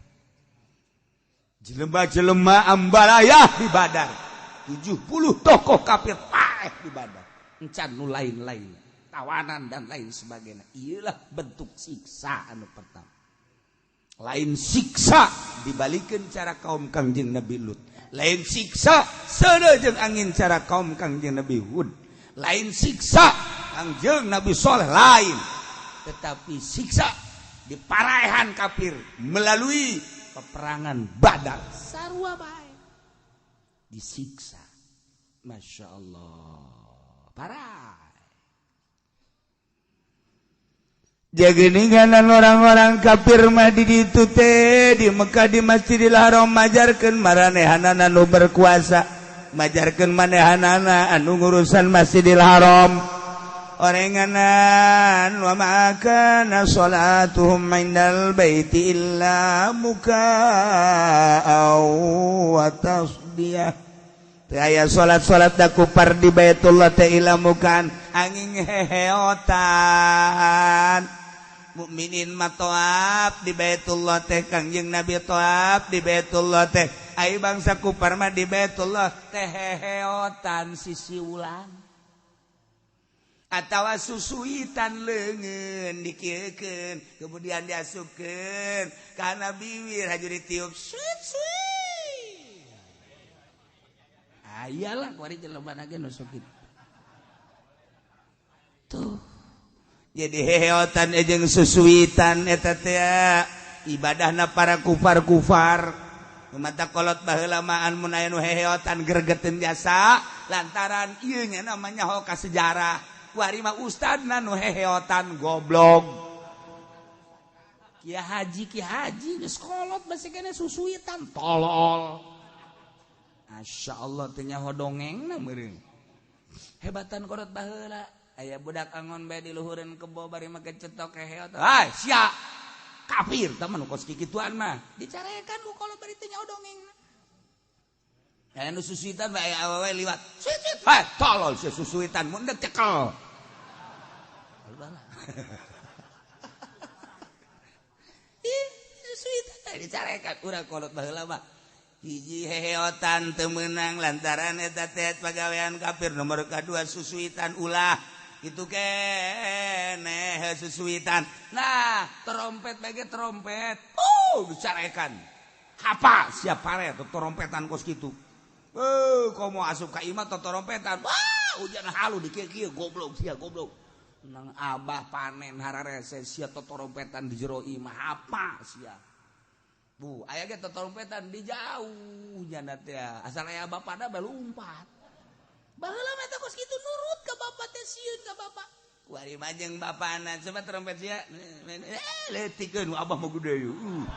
A: Jelema-jelema ambalayah di Badar. 70 tokoh kafir paeh di Badar. Encan nu lain-lain, tawanan dan lain sebagainya. Iyalah bentuk siksa anu pertama. Lain siksa dibalikeun cara kaum Kangjeng Nabi Lut. Lain siksa seudeuh jeung angin cara kaum Kangjeng Nabi Hud. Lain siksa Kangjeng Nabi Soleh lain. Tetapi siksa diparaehan kafir melalui peperangan Badar. Sarua bae disiksa. Masya Allah. Parah. Jageninganan orang-orang kafir mah di ditu teh di Mekah di Masjidil Haram majarkeun maranehanana nu berkuasa, majarkeun manehanana anu ngurusan Masjidil Haram. Orenganan wa ma kana salatuhum indal baiti illa mukaa wa tasdiyah. Teu aya salat-salat da kupar di Baitullah teh illa mukaan angin heheotan. Mukminin mah toab di Baitullah teh, Kangjeng Nabi toab di Baitullah teh. Ai bangsa kupar mah di Baitullah teh heheotan sisiulan atawa susuitan leungeun dikieukeun kemudian diasupkeun kana bibir haju ditiup suit suit. Ayalah kuari jelema ge nu sok kitu. Tuh. Jadi heheotan jeung susuitan eta teh ibadahna para kufar-kufar. Mata kolot baheula mah mun aya nu heheotan gregeteun jasa lantaran ieu nya namanya hoka sejarah. Kuari mah ustadna nu heheotan goblok. Ki haji geus kolot masih kene susuitan tolol. Masya Allah teh nyaho dongengna meureun. Hebatan kolot baheula. Aya budak angon bae di luhureun kebo bari make cetok heheot. Hai sia. Kafir tah mah nu kos kikituan mah. Dicarekan ku kolot bari teh nyaho dongengna. Aya nu susuitan bae awewe liwat. Suit suit. Hai tolol sia susuitan mun deuk cekel. Ih, susuitan dicarekan urang kolot baheula mah. Hiji heheotan teu meunang lantaran eta teh pagawean kafir. Nomor kadua susuitan ulah. Itu keneh susuitan. Nah, trompet bae trompet. Dicarekan. Hapa siap pare trompetan kos kitu. Komo asup ka imah trompetan. Wah, hujan halu di kieu-kieu goblok sia goblok. Nang abah panen hararese sia trompetan di jero imah apa sia. Bu, aya ge trompetan di jauh nya teh. Asal aya bapana bae lumpat. Baheula mah teh kos kitu nurut ka bapak teh sieun ka bapak. Kuari mah jeung bapana coba trompet sia. Leutikeun abah mah gede yeuh.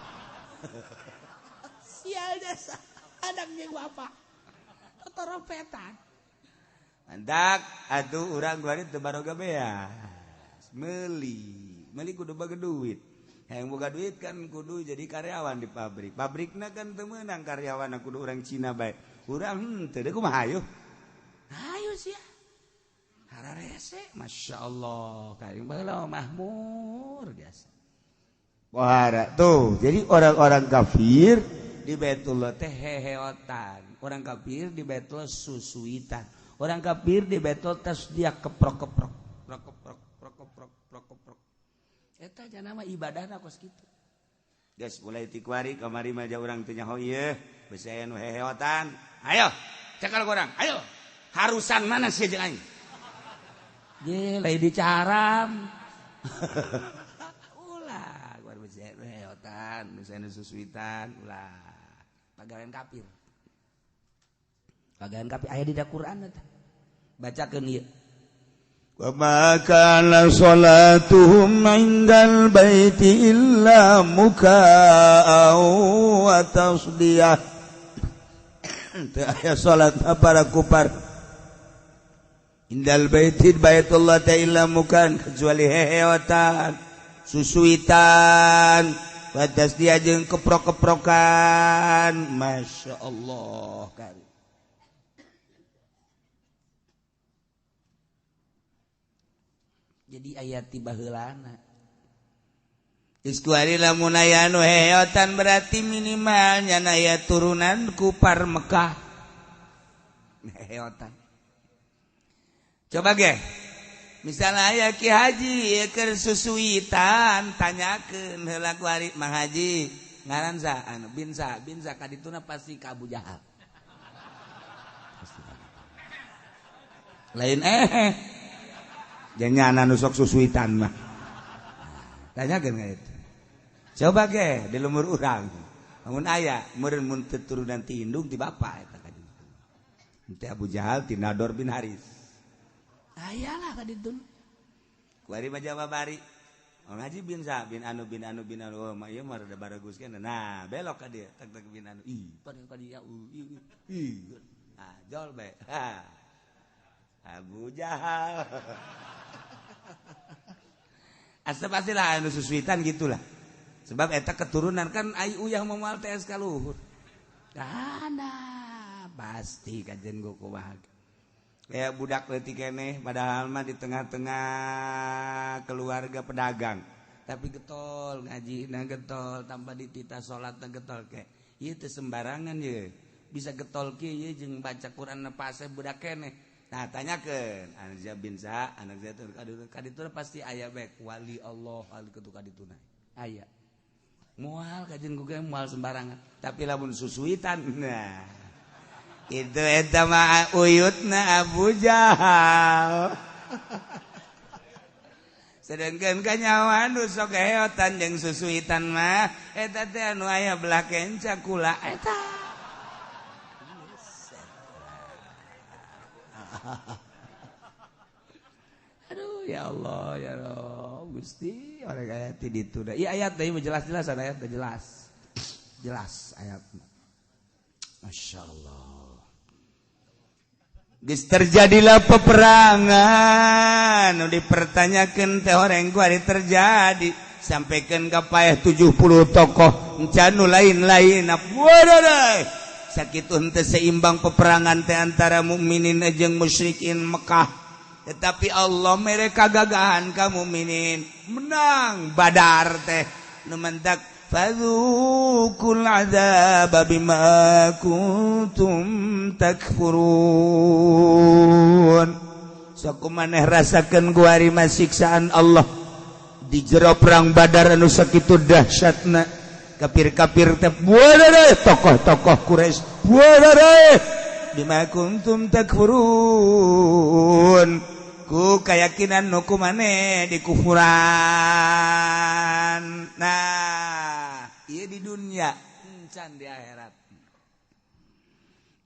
A: Sial desa anak jeung bapak. Trompetan. Mantak atuh urang kuari teu baroga beas. Meuli kudu boga duit. Hayang boga duit kan kudu jadi karyawan di pabrik. Pabrikna kan teu meunang karyawan kudu urang Cina bae. Urang teu deui kumaha hayu. Hayu sia. Kararese Masya Allah karing baheula mahmur biasa. Pohara tuh. Jadi orang-orang kafir di Baitullah teh heheotan. Orang kafir di Baitullah susuitan. Orang kafir di Baitullah tes dia keprok-keprok, keprok-keprok, keprok-keprok, keprok-keprok. Eta jana mah ibadahna kos kitu. Geus mulai ti kuari kamari mah urang teu nyaho ieu, bisi aya nu heheotan. Ayo, cekal urang, ayo. Harusan mana sih jeung aing? Ye, lain dicaram. Ulah, kuari bisi aya nu heheotan, bisi aya nu susuitan, ulah. Pagawean kafir. Pagawean kafir aya di Quran eta. Bacakeun ieu.
B: Wa ma kana salatuhum indal baiti illa mukaa wa tasdiyah. Teu aya salat para kupar indal baiti Baitullah ta illa mukaan kecuali heheotan, susuitan, wa tasdiyah jeung keprok-keprokan. Masya Allah kari.
A: Jadi ayat tiba heulana.
B: Geus kuari lamun aya nu heheotan berarti minimalnya aya turunan kupar Mekah.
A: Heheotan. Coba ge.
B: Misalnya aya Ki Haji keur susuitan, tanyakeun heula kuari Mang Haji,
A: ngaran sa anu bin sa kadituna pasti ka Abu Jahal.
B: Lain
A: janyana nu sok susuitan mah. Tanyakeun ka itu. Coba ge di lumur urang. Lamun aya meureun mun teu turunan ti indung ti bapa eta ka ditu.
B: Teh Abu Jahal ti Nador bin Haris.
A: Ayalah ka ditu.
B: Kuari mah jawab bari. Mang Haji bin sa bin anu bin anu bin anu oh mah ieu mah rada baragus keneh. Nah, belok ka dieu tak tak bin anu. Ih, pan ka dieu ih. Ah, jol bae. Ha. Abu Jahal.
A: Asa pastilah anu susuitan gitulah. Sebab eta keturunan kan ai uyah moal TS ka luhur. Nah, pasti kajen go kumaha.
B: Kayak budak leutik keneh padahal mah di tengah-tengah keluarga pedagang.
A: Tapi getol ngajina getol tanpa ditita salatna getol ke. Ieu teu sembarangan ye. Bisa getol kieu ye jeung baca Quran pase budak keneh.
B: Nah, tanyakeun anak Zia bin Sa, anak Zia teh
A: kadituna pasti aya bae wali Allah al kitu kadituna. Aya. Moal kajen ku ge moal sembarangan.
B: Tapi lamun susuitan nah. Itu eta mah uyutna Abu Jahal. Sedangkan kanyawan nu sok heotan jeung susuitan mah eta teh anu aya belah kenca kula eta.
A: Aduh ya Allah ya Rob Gusti orang ayat di ditu da. Ieu ayat deui jelas-jelas ayat teh jelas. Jelas ayat. Masya Allah.
B: Geus terjadilah peperangan nu dipertanyakeun teh orang kuari terjadi sampaikan ka paeh 70 tokoh encan nu lain-lain. Waduh. Sakitu henteu seimbang peperangan teh antara mukminin jeung musyrikin Mekah. Tetapi Allah mere kagagahan ka mukminin menang Badar teh nu mentak fadzuqul adzaba bima kuntum takfurun. Sok maneh rasakeun kuari mah siksaan Allah di jero perang Badar anu sakitu dahsyatna. Kafir-kafir teh tokoh-tokoh Quraisy bima kuntum takfurun ku kayakinan nu ku maneh dikufuran. Nah, ieu di dunia
A: encan di akhirat.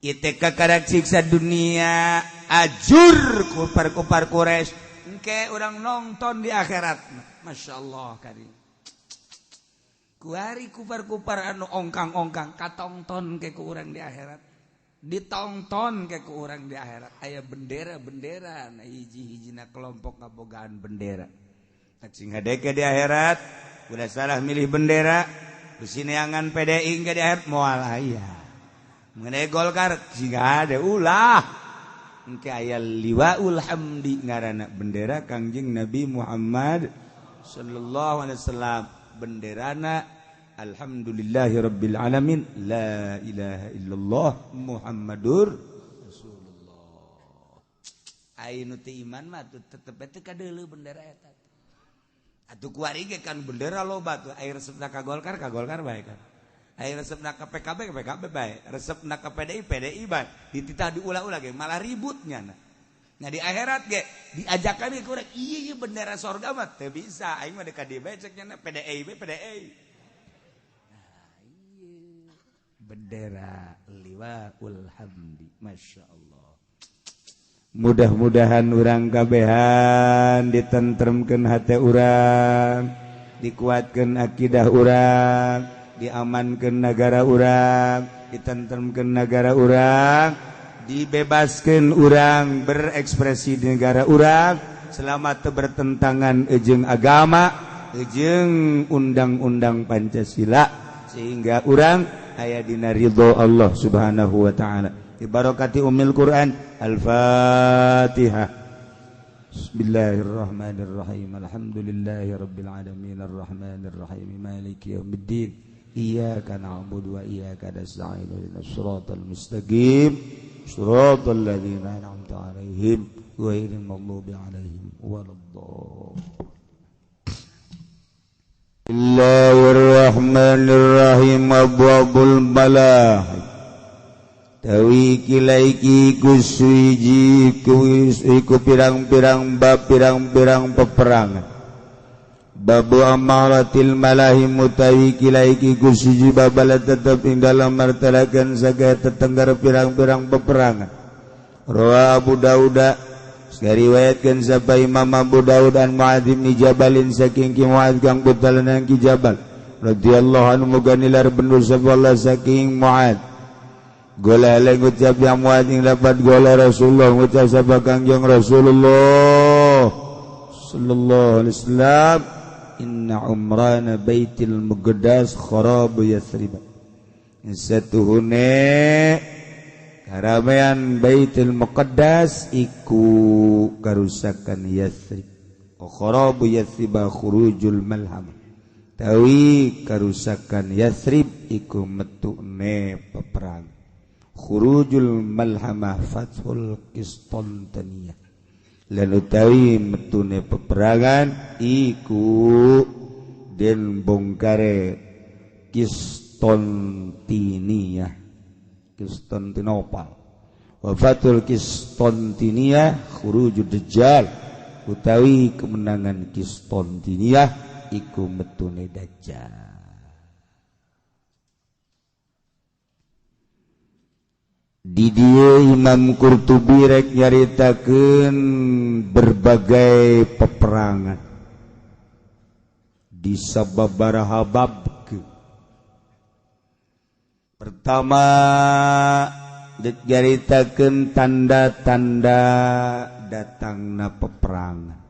B: Ieu teh kakarak siksa dunia ajur kupar-kupar Quraisy
A: engke urang nonton di akhirat. Masya Allah kari. Kuari kupar-kupar anu ongkang-ongkang katongton ke ku urang di akhirat. Ditongton ke ku urang di akhirat. Aya bendera-bendera na hiji-hijina kelompok ngabogaan bendera.
B: Sing hadeke di akhirat udah salah milih bendera, besineangan PDI ke di akhirat moal aya. Mengenai Golkar sing hade ulah. Engke aya liwaul hamdi ngaranna bendera Kangjeng Nabi Muhammad sallallahu alaihi wasallam, benderana alhamdulillahirabbil alamin la ilaha illallah Muhammadur Rasulullah. Aya nu teu iman mah tetep teh kadeuleu bendera eta. Atuh kuari ge kan bendera loba tuh, aya resepna ka Golkar ka Golkar bae kan. Aya resepna ka PKB ka PKB bae, resepna ka PDI PDI bae. Dititah diulah-ulah ge malah ributnya. Nah di akhirat ge diajakan ge kurang iya bendera sorga mah teu bisa, aing mah ka dieu bae cek nya PDI PDI. Nah iya bendera liwaul hamdi, masya Allah. Mudah-mudahan urang kabehan ditentremkeun hate urang, dikuatkeun akidah urang, diamankeun nagara urang, ditentremkeun nagara urang, dibebaskeun urang berekspresi di negara urang selama teu bertentangan jeung agama jeung undang-undang Pancasila, sehingga urang aya dina ridho Allah Subhanahu wa taala. Dibarokati Ummul Quran. Al-Fatihah. Bismillahirrahmanirrahim. Alhamdulillahirabbil alamin arrahmanirrahim maliki yaumiddin. Iyyaka na'budu wa iyyaka nasta'in ihdinas siratal mustaqim siratal ladzina an'amta 'alaihim ghairil maghdubi 'alaihim waladdallin. Bismillahirrahmanirrahim. Abwabul malah tawi kilaiki kusuiji iku pirang-pirang bab pirang-pirang peperangan. Babu amaratil malahim utawi kilaiki kusuji babala tetep ing dalam martalakan sagaya tetenggar pirang-pirang peperangan. Rawa Abu Dauda ngariwayatkeun sapa Imam Abu Daud an Muadz bin Jabalin saking ki Muadz kang putalanan ki Jabal radhiyallahu anhu muga nilar bendur sapa Allah saking Muadz. Gola ngucap yang Muadz ing dapat gola Rasulullah ngucap sapa Kangjeng Rasulullah sallallahu alaihi wasallam inna umrana baitil muqaddas kharab Yathrib. Satuhune karamean Baitul Muqaddas iku karusakan Yathrib. Kharab Yathrib khurujul malham. Tawi karusakan Yathrib iku metune peperang. Khurujul malhamah fathul Qistontiniyah. Lan utawi metune peperangan iku den bongkare Qistontiniyah, Qistontinopal. Wa fathul Qistontiniyah khurujud dajjal. Utawi kemenangan Qistontiniyah iku metune dajjal. Di dieu Imam Qurtubi rek nyaritakeun berbagai peperangan di sababaraha bab. Pertama dek nyaritakeun tanda-tanda datangna peperangan.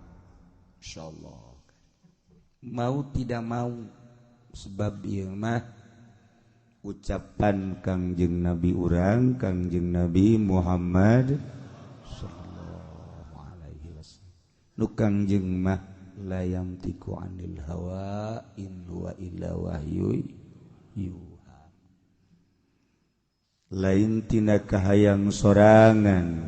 B: Insyaallah mau tidak mau sebab ieu mah ucapan Kangjeng Nabi urang Kangjeng Nabi Muhammad sallallahu alaihi wasallam. Nu Kangjeng mah la yamtiku anil hawa in huwa illa wahyu yuha. Lain tina kahayang sorangan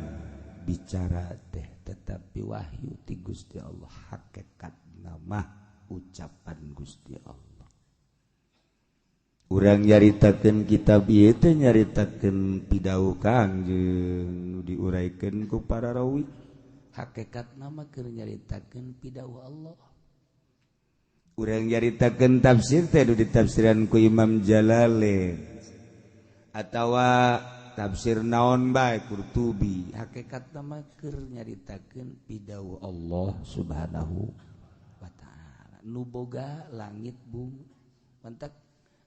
B: bicara teh tetapi wahyu ti Gusti Allah, hakikat mah ucapan Gusti Allah. Urang nyaritakeun kitab ieu teh nyaritakeun pidauh Kangjeng nu diuraikeun ku para rawi. Hakikatna mah keur nyaritakeun pidauh Allah. Urang nyaritakeun tafsir teh nu ditafsiran ku Imam Jalalain atawa tafsir naon bae Qurtubi. Hakikatna mah keur nyaritakeun pidauh Allah Subhanahu wa taala. Nu boga langit bumi mantak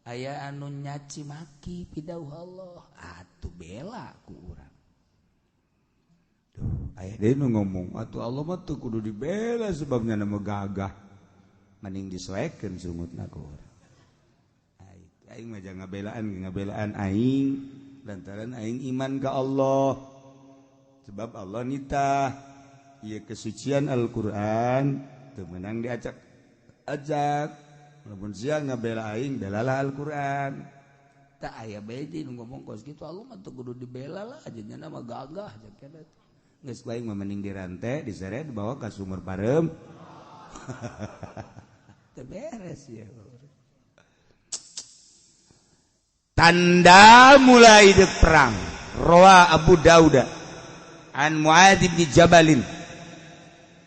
B: aya anu nyaci maki pidauh Allah atuh bela ku urang. Duh, aya deui nu ngomong atuh Allah mah teu kudu dibela sebabnya nama gagah. Mending disoekeun sungutna ku urang. Aing mah jangan ngabelaan aing lantaran aing iman ka Allah.
A: Sebab Allah nitah ieu kesucian Al-Qur'an teu meunang diacak-acak. Lamun sia ngabela aing, belalah Al-Qur'an. Tak aya bae nu ngomong kos kitu, Allah mah teu kudu dibela lah, jadinya mah gagah cek. Geus ku aing mah mending dirante, diseret dibawa ka sumur pareum. Teu beres ya. Tanda mulai de perang. Rawa Abu Dauda an Muadz bin Jabalin.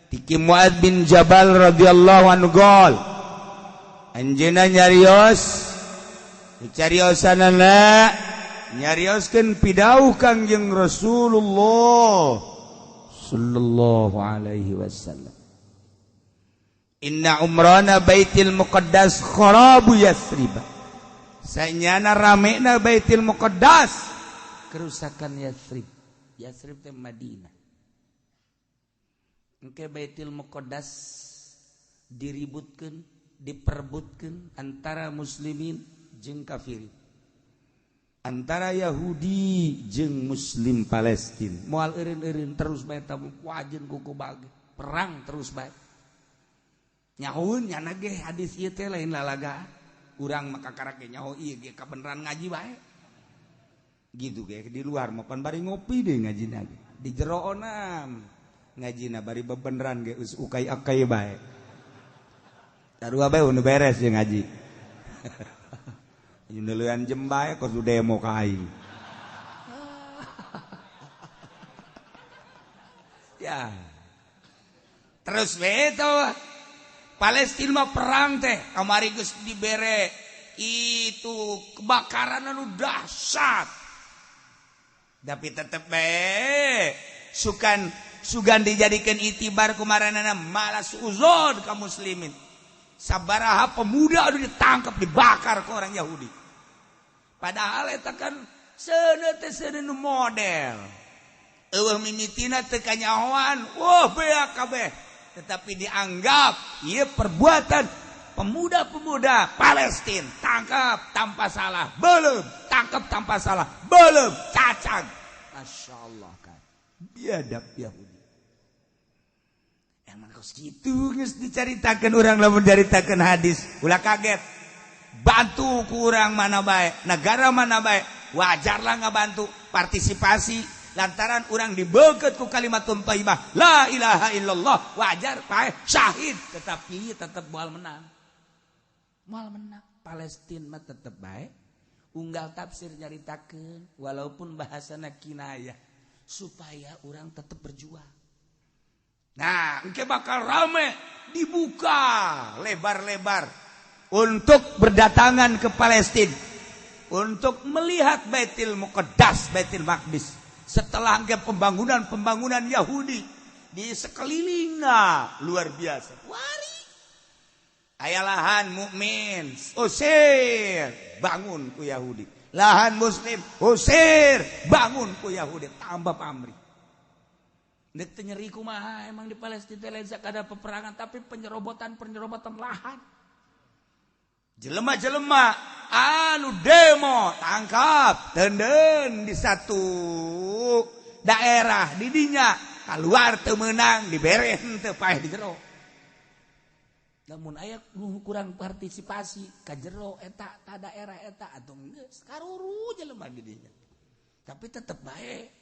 A: Tiki Muadz bin Jabal radhiyallahu anhu gol. Anjeunna nyarios, cariosanana nyarioskeun pidauh Kangjeng Rasulullah sallallahu alaihi wasallam. Inna umrana Baitil Muqaddas kharabu Yathrib. Sanyana ramena Baitil Muqaddas kerusakan Yathrib. Yathrib teh Madinah. Engke Baitil Muqaddas diributkeun, diperebutkeun antara muslimin jeung kafirin. Antara Yahudi jeung Muslim Palestina. Moal eureun-eureun terus bae tamu wajeun kuku bage. Perang terus bae. Nyahoeun nyana ge hadis ieu teh lain lalaga. Urang mah kakara ge nyaho ieu ge kabeneran ngaji bae. Gitu ge di luar mah pan bari ngopi deh ngajina ge. Di jero onam ngajina bari bebeneran ge geus ukai-akai bae. Sarua bae nu beres ye ngaji. Nyeuleuan jem bae kos demo ka aing. Ya. Terus we teh Palestina mah perang teh kamari geus dibere itu kebakaran anu dahsyat. Tapi tetep bae sukan sugan dijadikeun itibar kumaranana malas uzon ka muslimin. Sabaraha pemuda anu ditangkap dibakar ke orang Yahudi. Padahal eta kan seuneu teh seuneu model. Eueuh mimitina teu kanyahoan, wah beak kabeh. Tetapi dianggap ieu perbuatan pemuda-pemuda Palestina tangkap tanpa salah, belum tangkap tanpa salah, belum cacag. Masya Allah kan, biadab Yahudi. Emang kos kitu geus dicaritakeun urang lamun caritakeun hadis, ulah kaget. Bantu kurang mana bae, negara mana bae, wajarlah ngabantu partisipasi. Lantaran orang dibeukeut ku kalimatun thayyibah la ilaha illallah, wajar paeh syahid, tetapi tetep moal menang. Moal menang. Palestina mah tetep bae. Unggal tafsir nyaritakeun walaupun bahasana kinayah supaya orang tetep berjuang. Nah, engke bakal rame dibuka lebar-lebar untuk berdatangan ke Palestina untuk melihat Baitul Muqaddas, Baitul Maqdis. Setelah pembangunan-pembangunan Yahudi di sekelilingnya luar biasa. Wari. Aya lahan mukmin, usir, bangun ku Yahudi. Lahan muslim, usir, bangun ku Yahudi, tambah pamrih. Nek teu nyeri kumaha emang di Palestina teh lain sakada peperangan tapi penyerobotan-penyerobotan lahan. Jelema-jelema anu demo tangkap tenden di satu daerah didinya keluar teu meunang dibere henteu paeh di jero. Lamun aya kurang partisipasi ka jero eta ta daerah eta atuh geus karuru jelema di dinya. Tapi tetep bae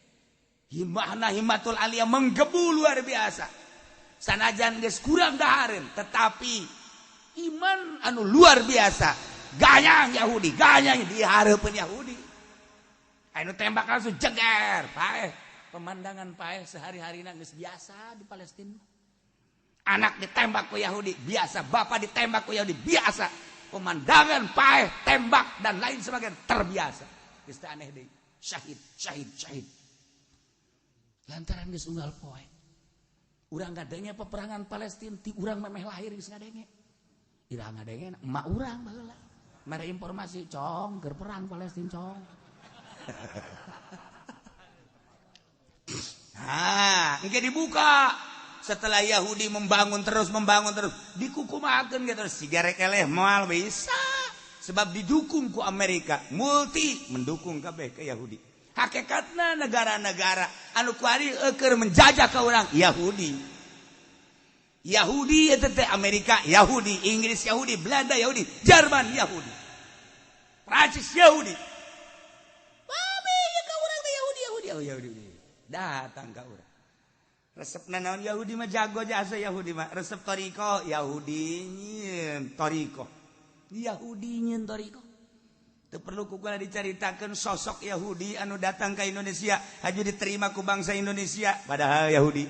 A: himmahna himmatul aliyah menggebu luar biasa. Sanajan geus kurang dahareun tetapi iman anu luar biasa. Ganyang Yahudi, ganyang di hareupeun Yahudi. Anu tembak langsung jeger, paeh. Pemandangan paeh sehari-harina geus biasa di Palestina. Anak ditembak ku Yahudi biasa, bapak ditembak ku Yahudi biasa. Pemandangan paeh, tembak dan lain sebagainya terbiasa. Geus teu aneh deui. Syahid, syahid, syahid. Lantaran geus unggal poe. Urang ngadenge peperangan Palestina ti urang memeh lahir geus ngadenge. Ira ngadenge emak urang baheula. Mere informasi, cong, keur perang Palestina, cong. Nah, engke dibuka. Setelah Yahudi membangun terus dikukumakeun ge terus sigarek eleh moal bisa. Sebab didukung ku Amerika, multi mendukung kabeh ke Yahudi.
B: Hakikatna negara-negara anu kuari keur menjajah ka urang Yahudi. Yahudi eta teh Amerika Yahudi, Inggris Yahudi, Belanda Yahudi, Jerman Yahudi, Prancis Yahudi. Babe ya ka urang teh Yahudi Yahudi oh, Yahudi. Datang ka urang. Resepna naon Yahudi mah jago jasa Yahudi mah. Resep toriko Yahudi nyieun toriko. Yahudi nyieun toriko. Teu perlu ku kula dicaritakeun sosok Yahudi anu datang ke Indonesia haju diterima ku bangsa Indonesia padahal Yahudi.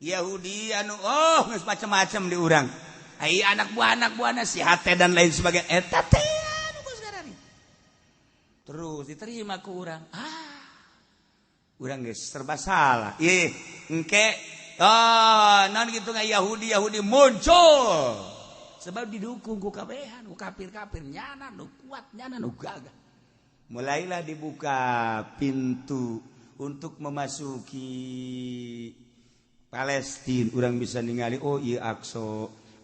B: Yahudi anu oh geus macam-macam di urang. Ai anak buah-anak si hate dan lain sebagainya eta teh anu geus garari. Terus diterima ku urang. Ah. Urang geus serba salah. Ih, engke oh naon kitu nga Yahudi Yahudi muncul. Sebab didukung ku kabehan, ku kafir-kafir nyana nu kuat, nyana nu gagah. Mulailah dibuka pintu untuk memasuki Palestina. Urang bisa ningali oh ieu Aqsa,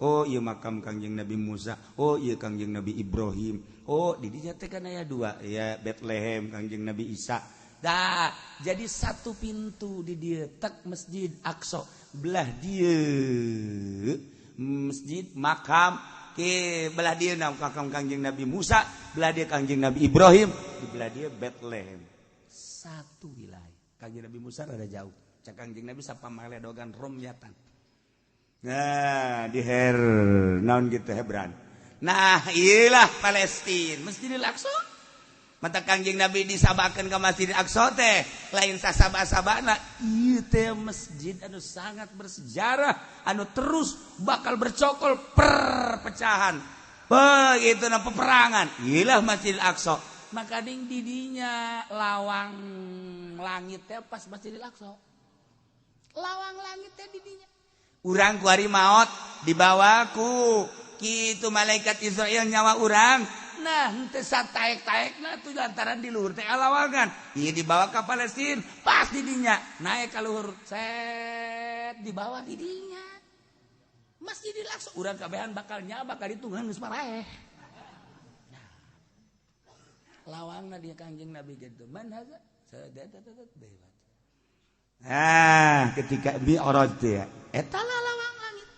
B: oh ieu makam Kangjeng Nabi Musa, oh ieu Kangjeng Nabi Ibrahim. Oh di dinya teh kan aya dua, ya Bethlehem Kangjeng Nabi Isa. Dah, jadi satu pintu di dieu tek Masjid Aqsa, belah dieu masjid makam ke belah dia makam Kangjeng Nabi Musa, belah dia Kangjeng Nabi Ibrahim, di belah dia Bethlehem. Satu wilayah. Kangjeng Nabi Musa rada jauh. Cak Kangjeng Nabi sapamaledogan Romyatan. Nah, di Her naon gitu Hebran. Nah, iyalah Palestina, Masjidil Aqsa. Mata Kangjeng Nabi disabakeun ka Masjidil Aqsa teh, lain sasaba-sabana, ieu teh masjid anu sangat bersejarah, anu terus bakal bercokol perpecahan. Begitu na peperangan. Iyalah Masjidil Aqsa. Maka ding didinya lawang langit teh pas Masjidil Aqsa. Lawang langit teh didinya. Urang ku hari maot dibawa ku kitu malaikat Israel nyawa urang. Nah, henteu sataek-taekna tuh lantaran di luhur teh lawangan. Ieu dibawa ka Palestina, pas didinya naik ka luhur, set dibawa didinya. Masjidil Aqsa urang kabehan bakal nyaba ka ditu geus paraeh. Nah, lawangna dia Kangjeng Nabi gitu. Man haza? Nah, ketika mi'raj teh eta lawang langit.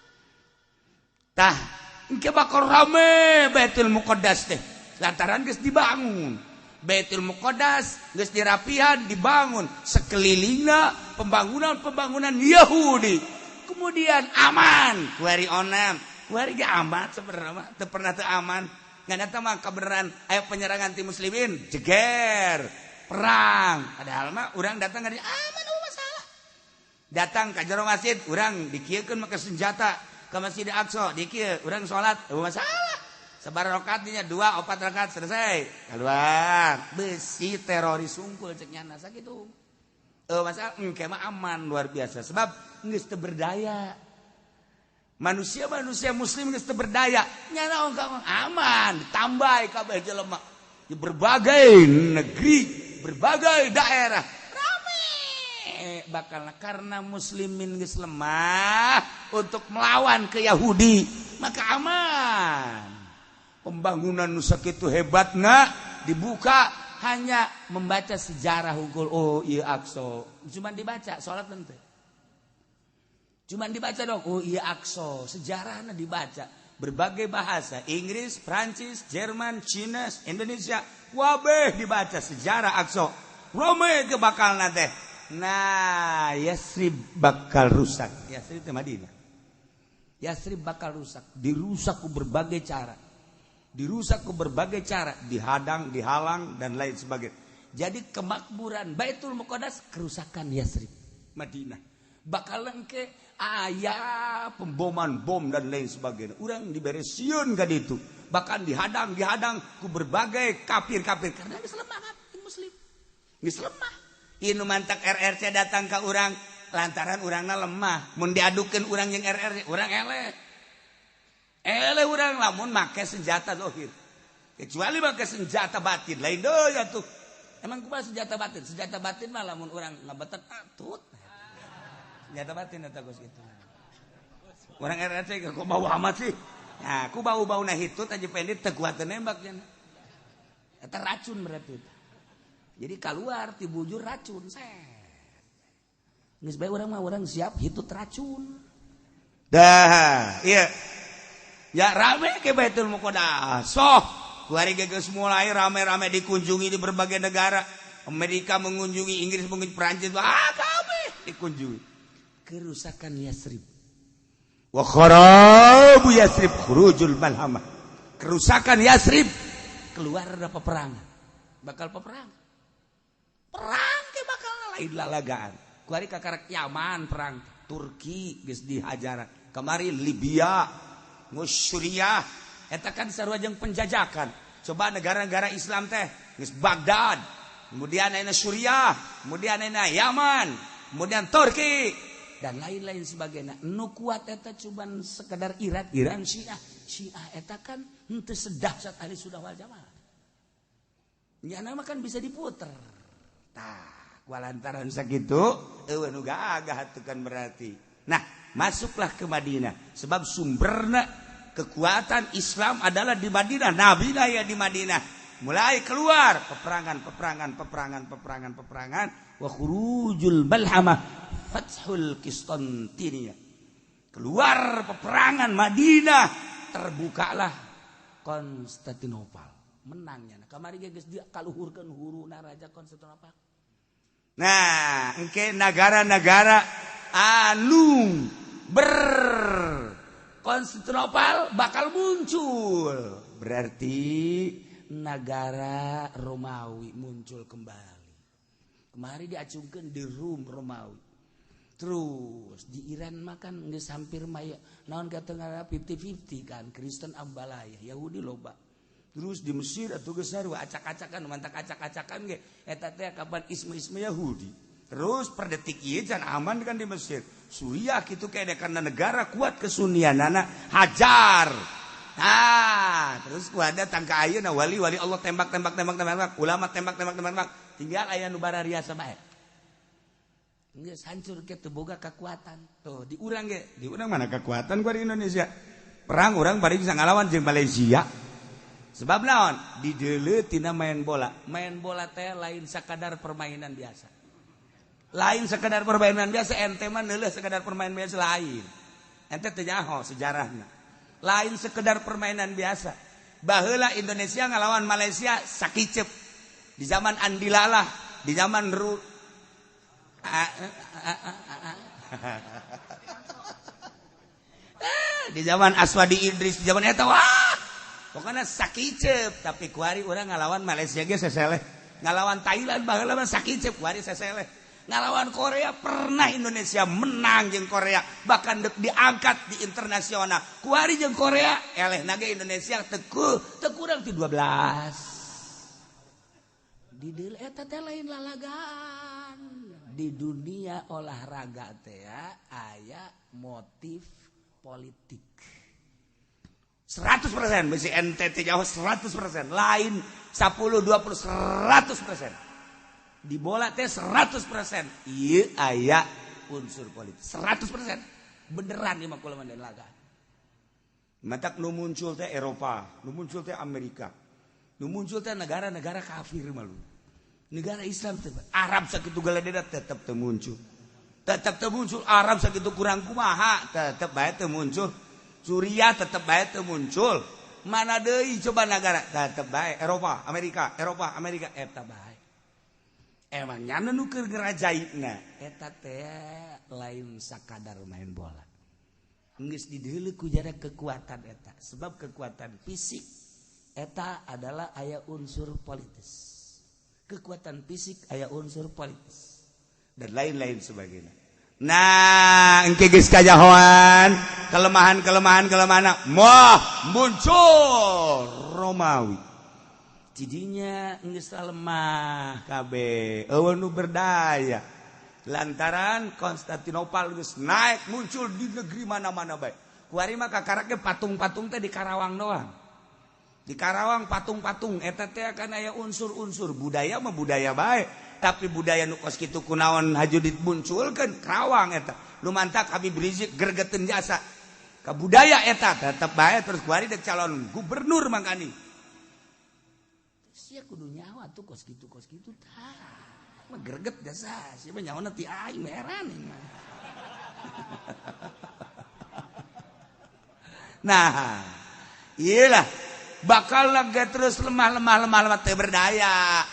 B: Tah, engke bakal rame Baitul Muqaddas teh. Lantaran geus dibangun. Baitul Muqaddas geus dirapihan dibangun sekelilingna pembangunan-pembangunan Yahudi. Kemudian aman, kuari onam, kuari ge aman sebenarnya mah teu pernah teu aman. Ngan eta mah kabeneran aya penyerangan ti muslimin, jeger, perang. Padahal mah urang datang ka dieu aman eueuh masalah. Datang ka jero masjid, urang dikieukeun make senjata ke Masjid Aqsa, dikieu, urang salat, eueuh masalah. Sabar rakaatnya 2 4 rakaat selesai. Keluar. Besi teroris sungkul cek nyana sakitu. Masalah engke mah aman luar biasa sebab geus teu berdaya. Manusia-manusia muslim geus teu berdaya. Nyana ongkang aman, ditambah kabeh jelema di berbagai negeri, berbagai daerah. Rame bakal karena muslimin geus lemah untuk melawan ke Yahudi, maka aman. Pembangunan nu sakitu hebatna dibuka hanya membaca sejarah hungkul. Oh iya Aqsa, cuman dibaca salat henteu. Cuman dibaca dong. Oh iya Aqsa, sejarahna dibaca berbagai bahasa, Inggris, Prancis, Jerman, Cina, Indonesia, wabeh dibaca sejarah Aqsa. Rame ke bakalna teh. Nah, Yasrib bakal rusak. Yasrib teh Madinah. Yasrib bakal rusak, dirusak ku berbagai cara. Dirusak ke berbagai cara, dihadang, dihalang dan lain sebagainya. Jadi kemakmuran Baitul Muqaddas kerusakan Yasrib, Madinah. Bakal engke aya pemboman bom dan lain sebagainya. Urang diberesieun ka ditu. Bahkan dihadang, dihadang ku berbagai kafir-kafir karena geus lemah kan muslim. Geus lemah. Ieu nu mantak RRC datang ka urang lantaran urangna lemah. Mun diadukeun urang jeung RRC, urang eleh. Eleh urang lamun make senjata zahir. Kecuali make senjata batin, lain deui atuh. Emang kumaha senjata batin? Senjata batin mah lamun urang ngabetet atut. Senjata batin eta geus kitu. Urang RRC kok bau amat sih. Nah, ku bau-bauna hitut aja pendek teu kuat nembak cenah. Eta racun berarti. Jadi keluar ti bujur racun set. Geus bae urang mah urang siap hitut racun.
A: Dah, iya. Ya rame ke Baitul Muqaddas. Soh, kuari geus mulai rame-rame dikunjungi di berbagai negara. Amerika mengunjungi, Inggris mengunjungi, Perancis, ah kabeh dikunjungi.
B: Kerusakan Yasrib.
A: Wa kharabu Yasrib khurujul malhamah. Kerusakan Yasrib
B: keluar ada peperangan. Bakal peperangan. Perang ke bakal lain lalagaan. Kuari kakarak Yaman perang, Turki geus dihajaran.
A: Kamari Libya, geus Suriah, eta kan sarua jeung penjajakan. Coba negara-negara Islam teh geus Baghdad, kemudian ayeuna Suriah, kemudian ayeuna Yaman, kemudian Turki
B: dan lain-lain sebagainya. Nu kuat eta cuman sekedar Iran, Iran Syiah. Syiah eta kan henteu sedahsyat Ahli Sunnah wal Jamaah.
A: Nyana mah kan bisa diputer. Tah, lantaran sakitu eueuh nu gagah atuh kan berarti. Nah, masuklah ke Madinah sebab sumberna kekuatan Islam adalah di Madinah. Nabi lah ya di Madinah. Mulai keluar peperangan, peperangan, peperangan, peperangan, peperangan.
B: Wa khurujul malhamah fathul Qistintiniyah.
A: Keluar peperangan Madinah, terbukalah
B: Konstantinopel. Menangnya. Nah, kamari ge geus dikaluhurkeun huruna raja Konstantinopel.
A: Nah, engke negara-negara anu ber Konstantinopel bakal muncul.
B: Berarti negara Romawi muncul kembali. Kemari diacungkeun di Rum Romawi. Terus di Iran mah kan geus hampir maya naon katenggara 50-50 kan, Kristen ambalaya, Yahudi loba.
A: Terus di Mesir atuh geus sarua acak-acakan, mantak acak-acakan ge eta teh kapan isme-isme Yahudi. Terus per detik ieu can aman kan di Mesir. Suriah kitu kene karena negara kuat kesunianana hajar. Nah, terus ku ada tangka ayeuna wali-wali Allah tembak tembak tembak tembak, ulama tembak tembak tembak, tembak.
B: Tinggal aya nu barariasa bae. Geus hancur ke teu boga kekuatan.
A: Tuh di urang ge, di urang mana kekuatan gua di Indonesia. Perang urang bari bisa ngalawan jeung Malaysia.
B: Sebab naon? Dideuleu tina main bola. Main bola teh lain sakadar permainan biasa.
A: Lain sekadar permainan biasa, ente mah neuleuh sekadar permainan biasa lain. Ente teu nyaho sejarahna.
B: Lain sekedar permainan biasa.
A: Baheula Indonesia ngalawan Malaysia sakicep. Di zaman Andi Lalah, di zaman Ru di zaman Aswadi Idris, di zaman eta wah. Pokoknya sakicep, tapi kuari urang ngalawan Malaysia ge seseleh. Ngalawan Thailand baheula mah sakicep, kuari seseleh. Ngalawan Korea pernah Indonesia menang jeung Korea, bahkan dek diangkat di internasional. Kuari jeung Korea eleh nage Indonesia teu kurang ti 12.
B: Di deul eta teh lain lalagaan. Di dunia olahraga teh aya motif politik.
A: 100% besi NTT jauh 100%, lain 10 20 100%.
B: Di bola teh 100% ieu aya unsur politik 100% beneran ieu mah kula mah laga.
A: Matak nu muncul teh Eropa, nu muncul teh Amerika,
B: nu muncul teh negara-negara kafir malu. Negara Islam teh
A: Arab sakitu galedena tetep teu muncul. Tetep teu muncul Arab sakitu kurang kumaha tetep bae teu muncul. Suriah tetep bae teu muncul. Mana deui coba negara tetep bae Eropa, Amerika, Eropa, Amerika
B: eta bae. Emang nyana nu keur ngerajaina eta teh lain sakadar main bola. Geus dideuleu ku jara kekuatan eta, sebab kekuatan fisik eta adalah aya unsur politis. Kekuatan fisik aya unsur politis
A: dan lain-lain sebagainya. Nah, engke geus kajahoan, kelemahan-kelemahan kelemahan moh muncul Romawi.
B: Jadinya geus lemah
A: kabeh, eueuh nu berdaya. Lantaran Konstantinopel geus naik muncul di negeri mana-mana bae.
B: Kuari mah kakarak ge patung-patung teh di Karawang doang.
A: Di Karawang patung-patung eta teh kan aya unsur-unsur budaya mah budaya bae, tapi budaya nu kos kitu kunaon haju dimunculkeun Karawang eta. Lumantak Habib Rizik gergeteun jasa. Ka budaya eta tetep bae terus kuari dek calon gubernur mangkani.
B: Sia kudu nyawa tuh kos kitu tah. Mah greget jasa, sia mah nyawana ti aing heran mah. Nah, iyalah bakal lagi terus lemah teu berdaya.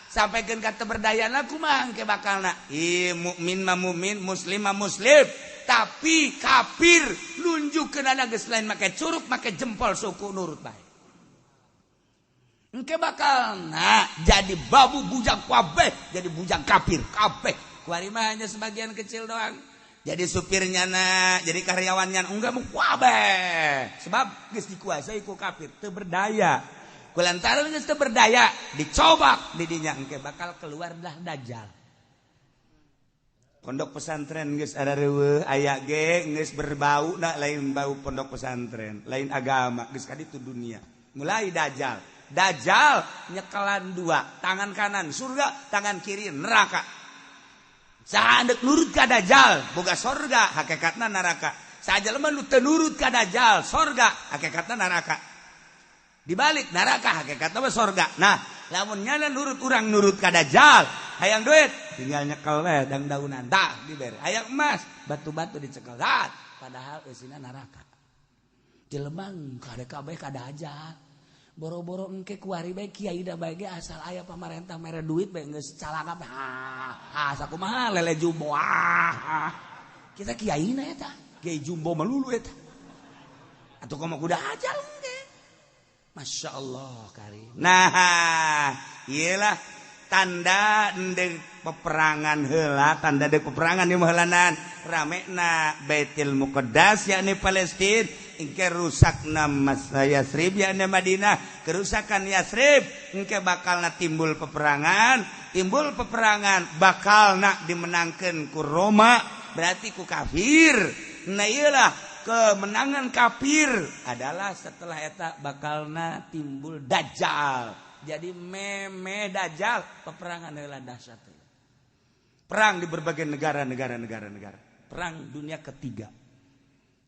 B: Sampaikan ka teu berdayana kumaha engke bakalna? Ih, mukmin mah mukmin, muslim mah muslim, tapi kafir nunjukkeun geus lain make curug, make jempol suku nurut bae. Engke bakalna jadi babu bujang kabeh, jadi bujang kafir kabeh. Kuari mah hanya sebagian kecil doang. Jadi supirnya na, jadi karyawannya enggak mau kabeh. Sebab geus dikuasai ku kafir, teu berdaya. Kulantaran geus teu berdaya, dicobak di dinya engke bakal keluar dah dajjal. Pondok pesantren geus ada reueuh, aya ge geus berbau na lain bau pondok pesantren, lain agama, geus kaditu dunia. Mulai dajjal. Dajjal nyekelan dua, tangan kanan surga, tangan kiri neraka. Saha andek nurut ka dajjal, boga sorga, hakikatna neraka. Saha jelema nu teu nurut ka dajjal, sorga, hakikatna neraka. Dibalik neraka hakikatna mah sorga. Nah, lamun nyana nurut urang nurut ka dajjal, hayang duit tinggal nyekel we dang-daunan, tah dibere. Hayang emas, batu-batu dicekel, tah padahal eusina neraka. Jelema kade kabeh ka dajjal. Boro-boro engke kuari bae kiai da bae ge asal aya pamarentah mere duit bae geus calangap. Ha, sakumaha lele jumbo. Ah. Kita kiai na eta, kiai jumbo melulu eta. Atuh komo kuda ajal engke. Masya Allah karim. Nah, iyalah tanda endek peperangan heula, tanda dek peperangan di heulanan ramena Baitul Muqaddas yakni Palestina, engke rusakna Yasrib yakni Madinah, kerusakan Yasrib engke bakalna timbul peperangan, bakalna dimenangkeun ku Roma, berarti ku kafir. Nah iyalah kemenangan kafir adalah setelah eta bakalna timbul dajjal. Jadi meme dajjal peperangan heula dahsyat. Perang di berbagai negara. Perang dunia ketiga.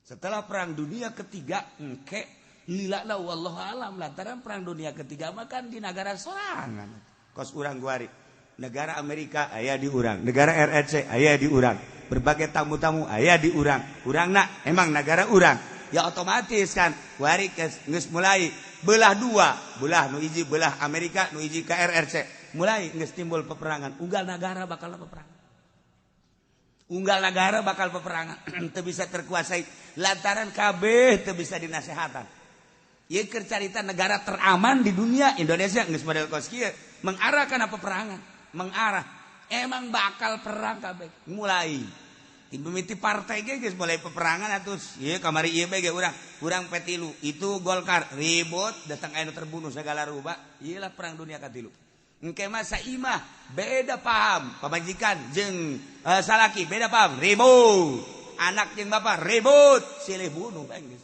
B: Setelah perang dunia ketiga engke lila wallahu alam lantaran perang dunia ketiga mah kan di negara sorangan. Kos urang guari. Negara Amerika aya di urang, negara RRC aya di urang, berbagai tamu-tamu aya di urang. Urangna emang negara urang. Ya otomatis kan guari geus mulai belah dua, belah nu hiji belah Amerika, nu hiji ka RRC. Mulai geus timbul peperangan, unggal nagara bakal peperangan. Unggal nagara bakal peperangan, teu bisa terkuasai lantaran kabeh teu bisa dinasehatan. Ieu keur carita negara teraman di dunia Indonesia geus model kos kieu, mengarah kana peperangan, mengarah. Emang bakal perang kabeh. Mulai mimiti partai ge geus mulai peperangan atuh. Ieu kamari ieu bae ge urang P3 itu Golkar ribut datang aya nu terbunuh segala rupa. Ieu lah perang dunia katilu. Engke mah saimah beda paham, pamajikan jeung salaki beda paham, ribut. Anak jeung bapak ribut, silih bunuh bae geus.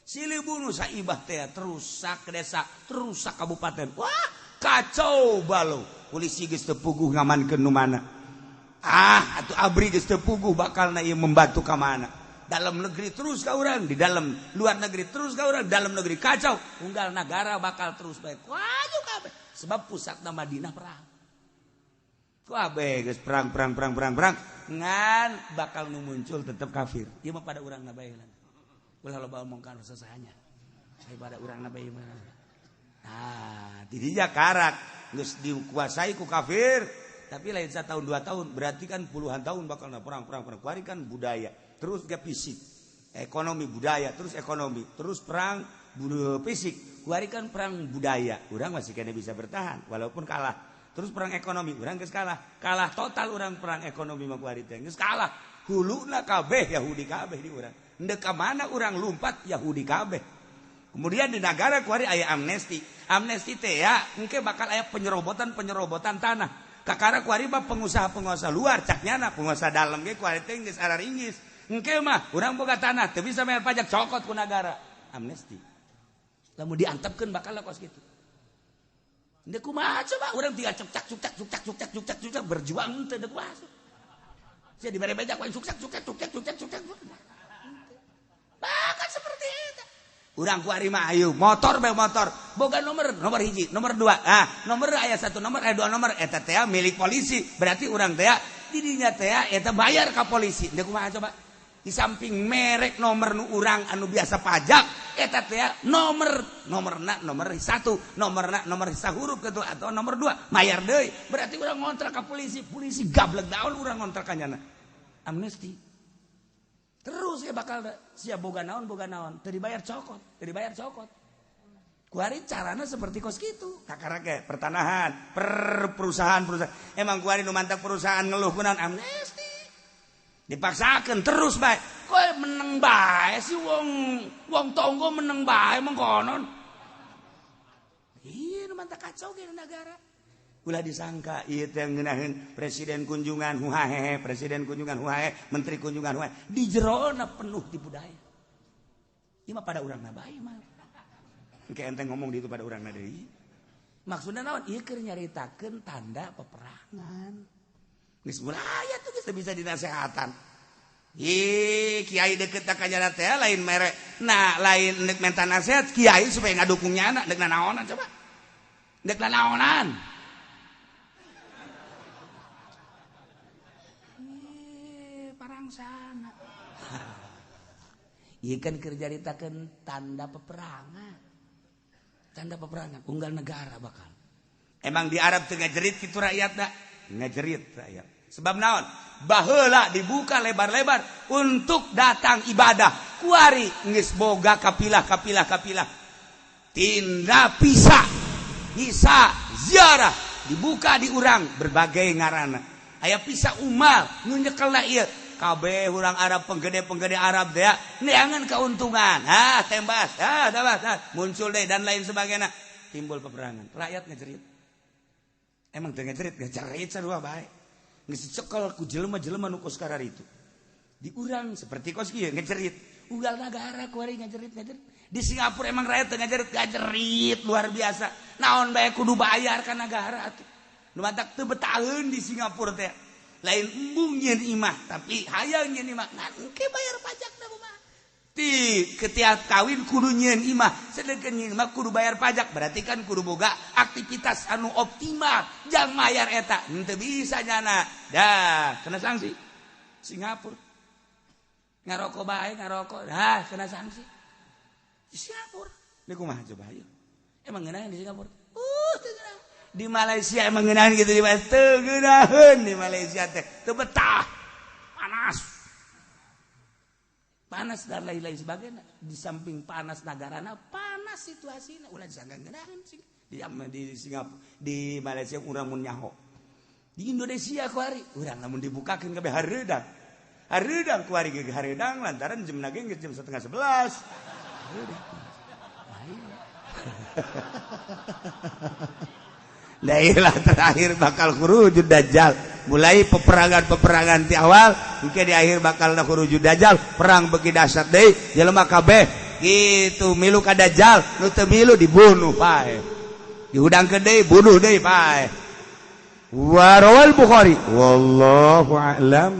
B: Silih bunuh saibah teh terusak desa, terusak kabupaten. Wah, kacau balau. Polisi geus teu puguh ngamankeun nu mana. Ah, atuh abri geus teu puguh bakalna ieu membantu ka mana. Dalam negeri terus ka urang, di dalam luar negeri terus ka urang, dalam negeri kacau, unggal nagara bakal terus bae. Waduh kabeh. Sebab pusatna Madinah perang. Kabeh geus perang ngan bakal nu muncul tetep kafir. Ieu mah pada urang na bae lah. Ulah loba omong ka sasahanya. Daripada urang na bae mah. Nah, didinya karak geus dikuasai ku kafir. Tapi lain 1 tahun 2 tahun berarti kan puluhan tahun bakal na perang. Kuari kan budaya, terus ge fisik, ekonomi budaya, terus ekonomi, terus perang fisik. Kuari kan perang budaya, urang masih kena bisa bertahan walaupun kalah. Terus perang ekonomi, urang geus kalah. Kalah total urang perang ekonomi mah kuari teh geus kalah. Huluna kabeh Yahudi kabeh di urang. Endek ka mana urang lumpat Yahudi kabeh. Kemudian di negara kuari aya amnesti. Amnesti teh ya engke bakal aya penyerobotan tanah. Kakara kuari mah pengusaha-pengusaha luar cak nyana pengusaha dalam ge kuari teh geus araringgis. Engke mah urang boga tanah teu bisa bayar pajak cokot ku nagara. Amnesti. Lamun diantepkeun bakal kos kitu. Endek kumaha coba urang tinggal cek cuk berjuang teu endek kumaha. Sia dibere bejak wae sukses. Bahkan seperti itu. Urang ku ari mah ayo motor bae, motor boga nomor, nomor 1, nomor 2, ah nomor aya 1 nomor, aya 2 nomor, eta teh milik polisi. Berarti urang teh didinya teh eta bayar ka polisi. Deuk kumaha coba? Di samping merek nomor nu urang anu biasa pajak eta teh nomor, nomorna nomor 1, nomorna nomor sahuruf gitu atau nomor 2, bayar deui. Berarti urang ngontrak ka polisi, polisi gablek daun urang ngontrak kanyana. Amnesti. Terus ya bakal siap boga naon, boga naon, teu dibayar cokot, teu dibayar cokot. Kuari carana seperti kos gitu. Kakara ge pertanahan, per perusahaan perusahaan. Emang kuari nu mantak perusahaan ngeluh kunaon, amnesti. Dipaksakan terus bae. Kowe meneng bae sih, wong wong tonggo meneng bae mengkonon. Iya, nu mantak kacau ge negara. Ulah disangka ieu teh ngeunaheun presiden kunjungan huhahehe, presiden kunjungan huhahe, menteri kunjungan huhahe. Di jerona penuh di budaya. Ieu mah pada urangna bae mah. Engke ente ngomong di itu pada urangna deui. Maksudna naon? Ieu keur nyaritakeun tanda peperangan. Geus mulai atuh geus bisa dinasehatan. Ih, kiai deket ka jana teh lain mere. Nah, lain nek menta nasihat kiai supaya ngadukungnya anak dek nanaonan coba. Dek nanaonan. Ih, parangsana. Ieu kan keur nyaritakeun tanda peperangan. Tanda peperangan unggal negara bakal. Emang di Arab teu ngajerit kitu rakyatna? Ngajerit rakyat. Sebab naon? Baheula dibuka lebar-lebar untuk datang ibadah. Kuari geus boga kapilah kapilah kapilah. Tinda bisa bisa ziarah dibuka di urang berbagai ngarana. Aya visa umal nu nyekelna ieu. Kabeh urang Arab, penggede-penggede Arab teh neangan keuntungan. Ah, tembas, ah, tembas, ah, muncul deh dan lain sebagainya. Timbul peperangan. Rakyat ngejerit. Emang teu ngejerit, ngejerit sarua bae. Geus dicekel ku jelema-jelema nu kos itu. Di urang seperti kos kieu ngejerit. Unggal negara kuari ngejerit ngejerit. Di Singapura emang rakyat teu ngejerit, ngajerit luar biasa. Naon bae kudu bayar ka negara atuh. Nu matak teu betaheun di Singapura teh. Lain embung nyeun imah, tapi hayang nyeun imah. Ngan engke bayar pajak da kumaha. Ti ketiak kawin kudu nyeun imah, sedengkeun nyeun imah kudu bayar pajak. Berarti kan kudu boga aktivitas anu optimal jang mayar eta. Henteu bisa nyana. Dah, kena sanksi. Singapura. Ngarokok bae, ngarokok. Dah, kena sanksi. Di Singapura. Ini kumaha coba ayo. Emang ngeunaheun di Singapura? Teu ngeunaheun. Di Malaysia emang ngeunaheun gitu di Malaysia? Teu ngeunaheun di Malaysia teh. Teu betah. Panas. Panas dan lain-lain sebagainya. Di samping panas negarana, panas situasina. Ulah disangka ngeunaheun sih. Di Singapura, di Malaysia urang mun nyaho. Di Indonesia kuari urang lamun dibukakeun kabeh hareudang. Hareudang kuari ge hareudang lantaran jamna ge geus jam 10.30. Hareudang. Daerah terakhir bakal khurujud dajjal. Mulai peperangan-peperangan di awal, mungkin di akhir bakal khurujud dajjal, perang beuki dahsyat deui, jelema kabeh gitu milu ka dajjal, nu teu milu dibunuh pae. Dihudangkeun deui, bunuh deui pae. Wa rawal Bukhari. Wallahu a'lam.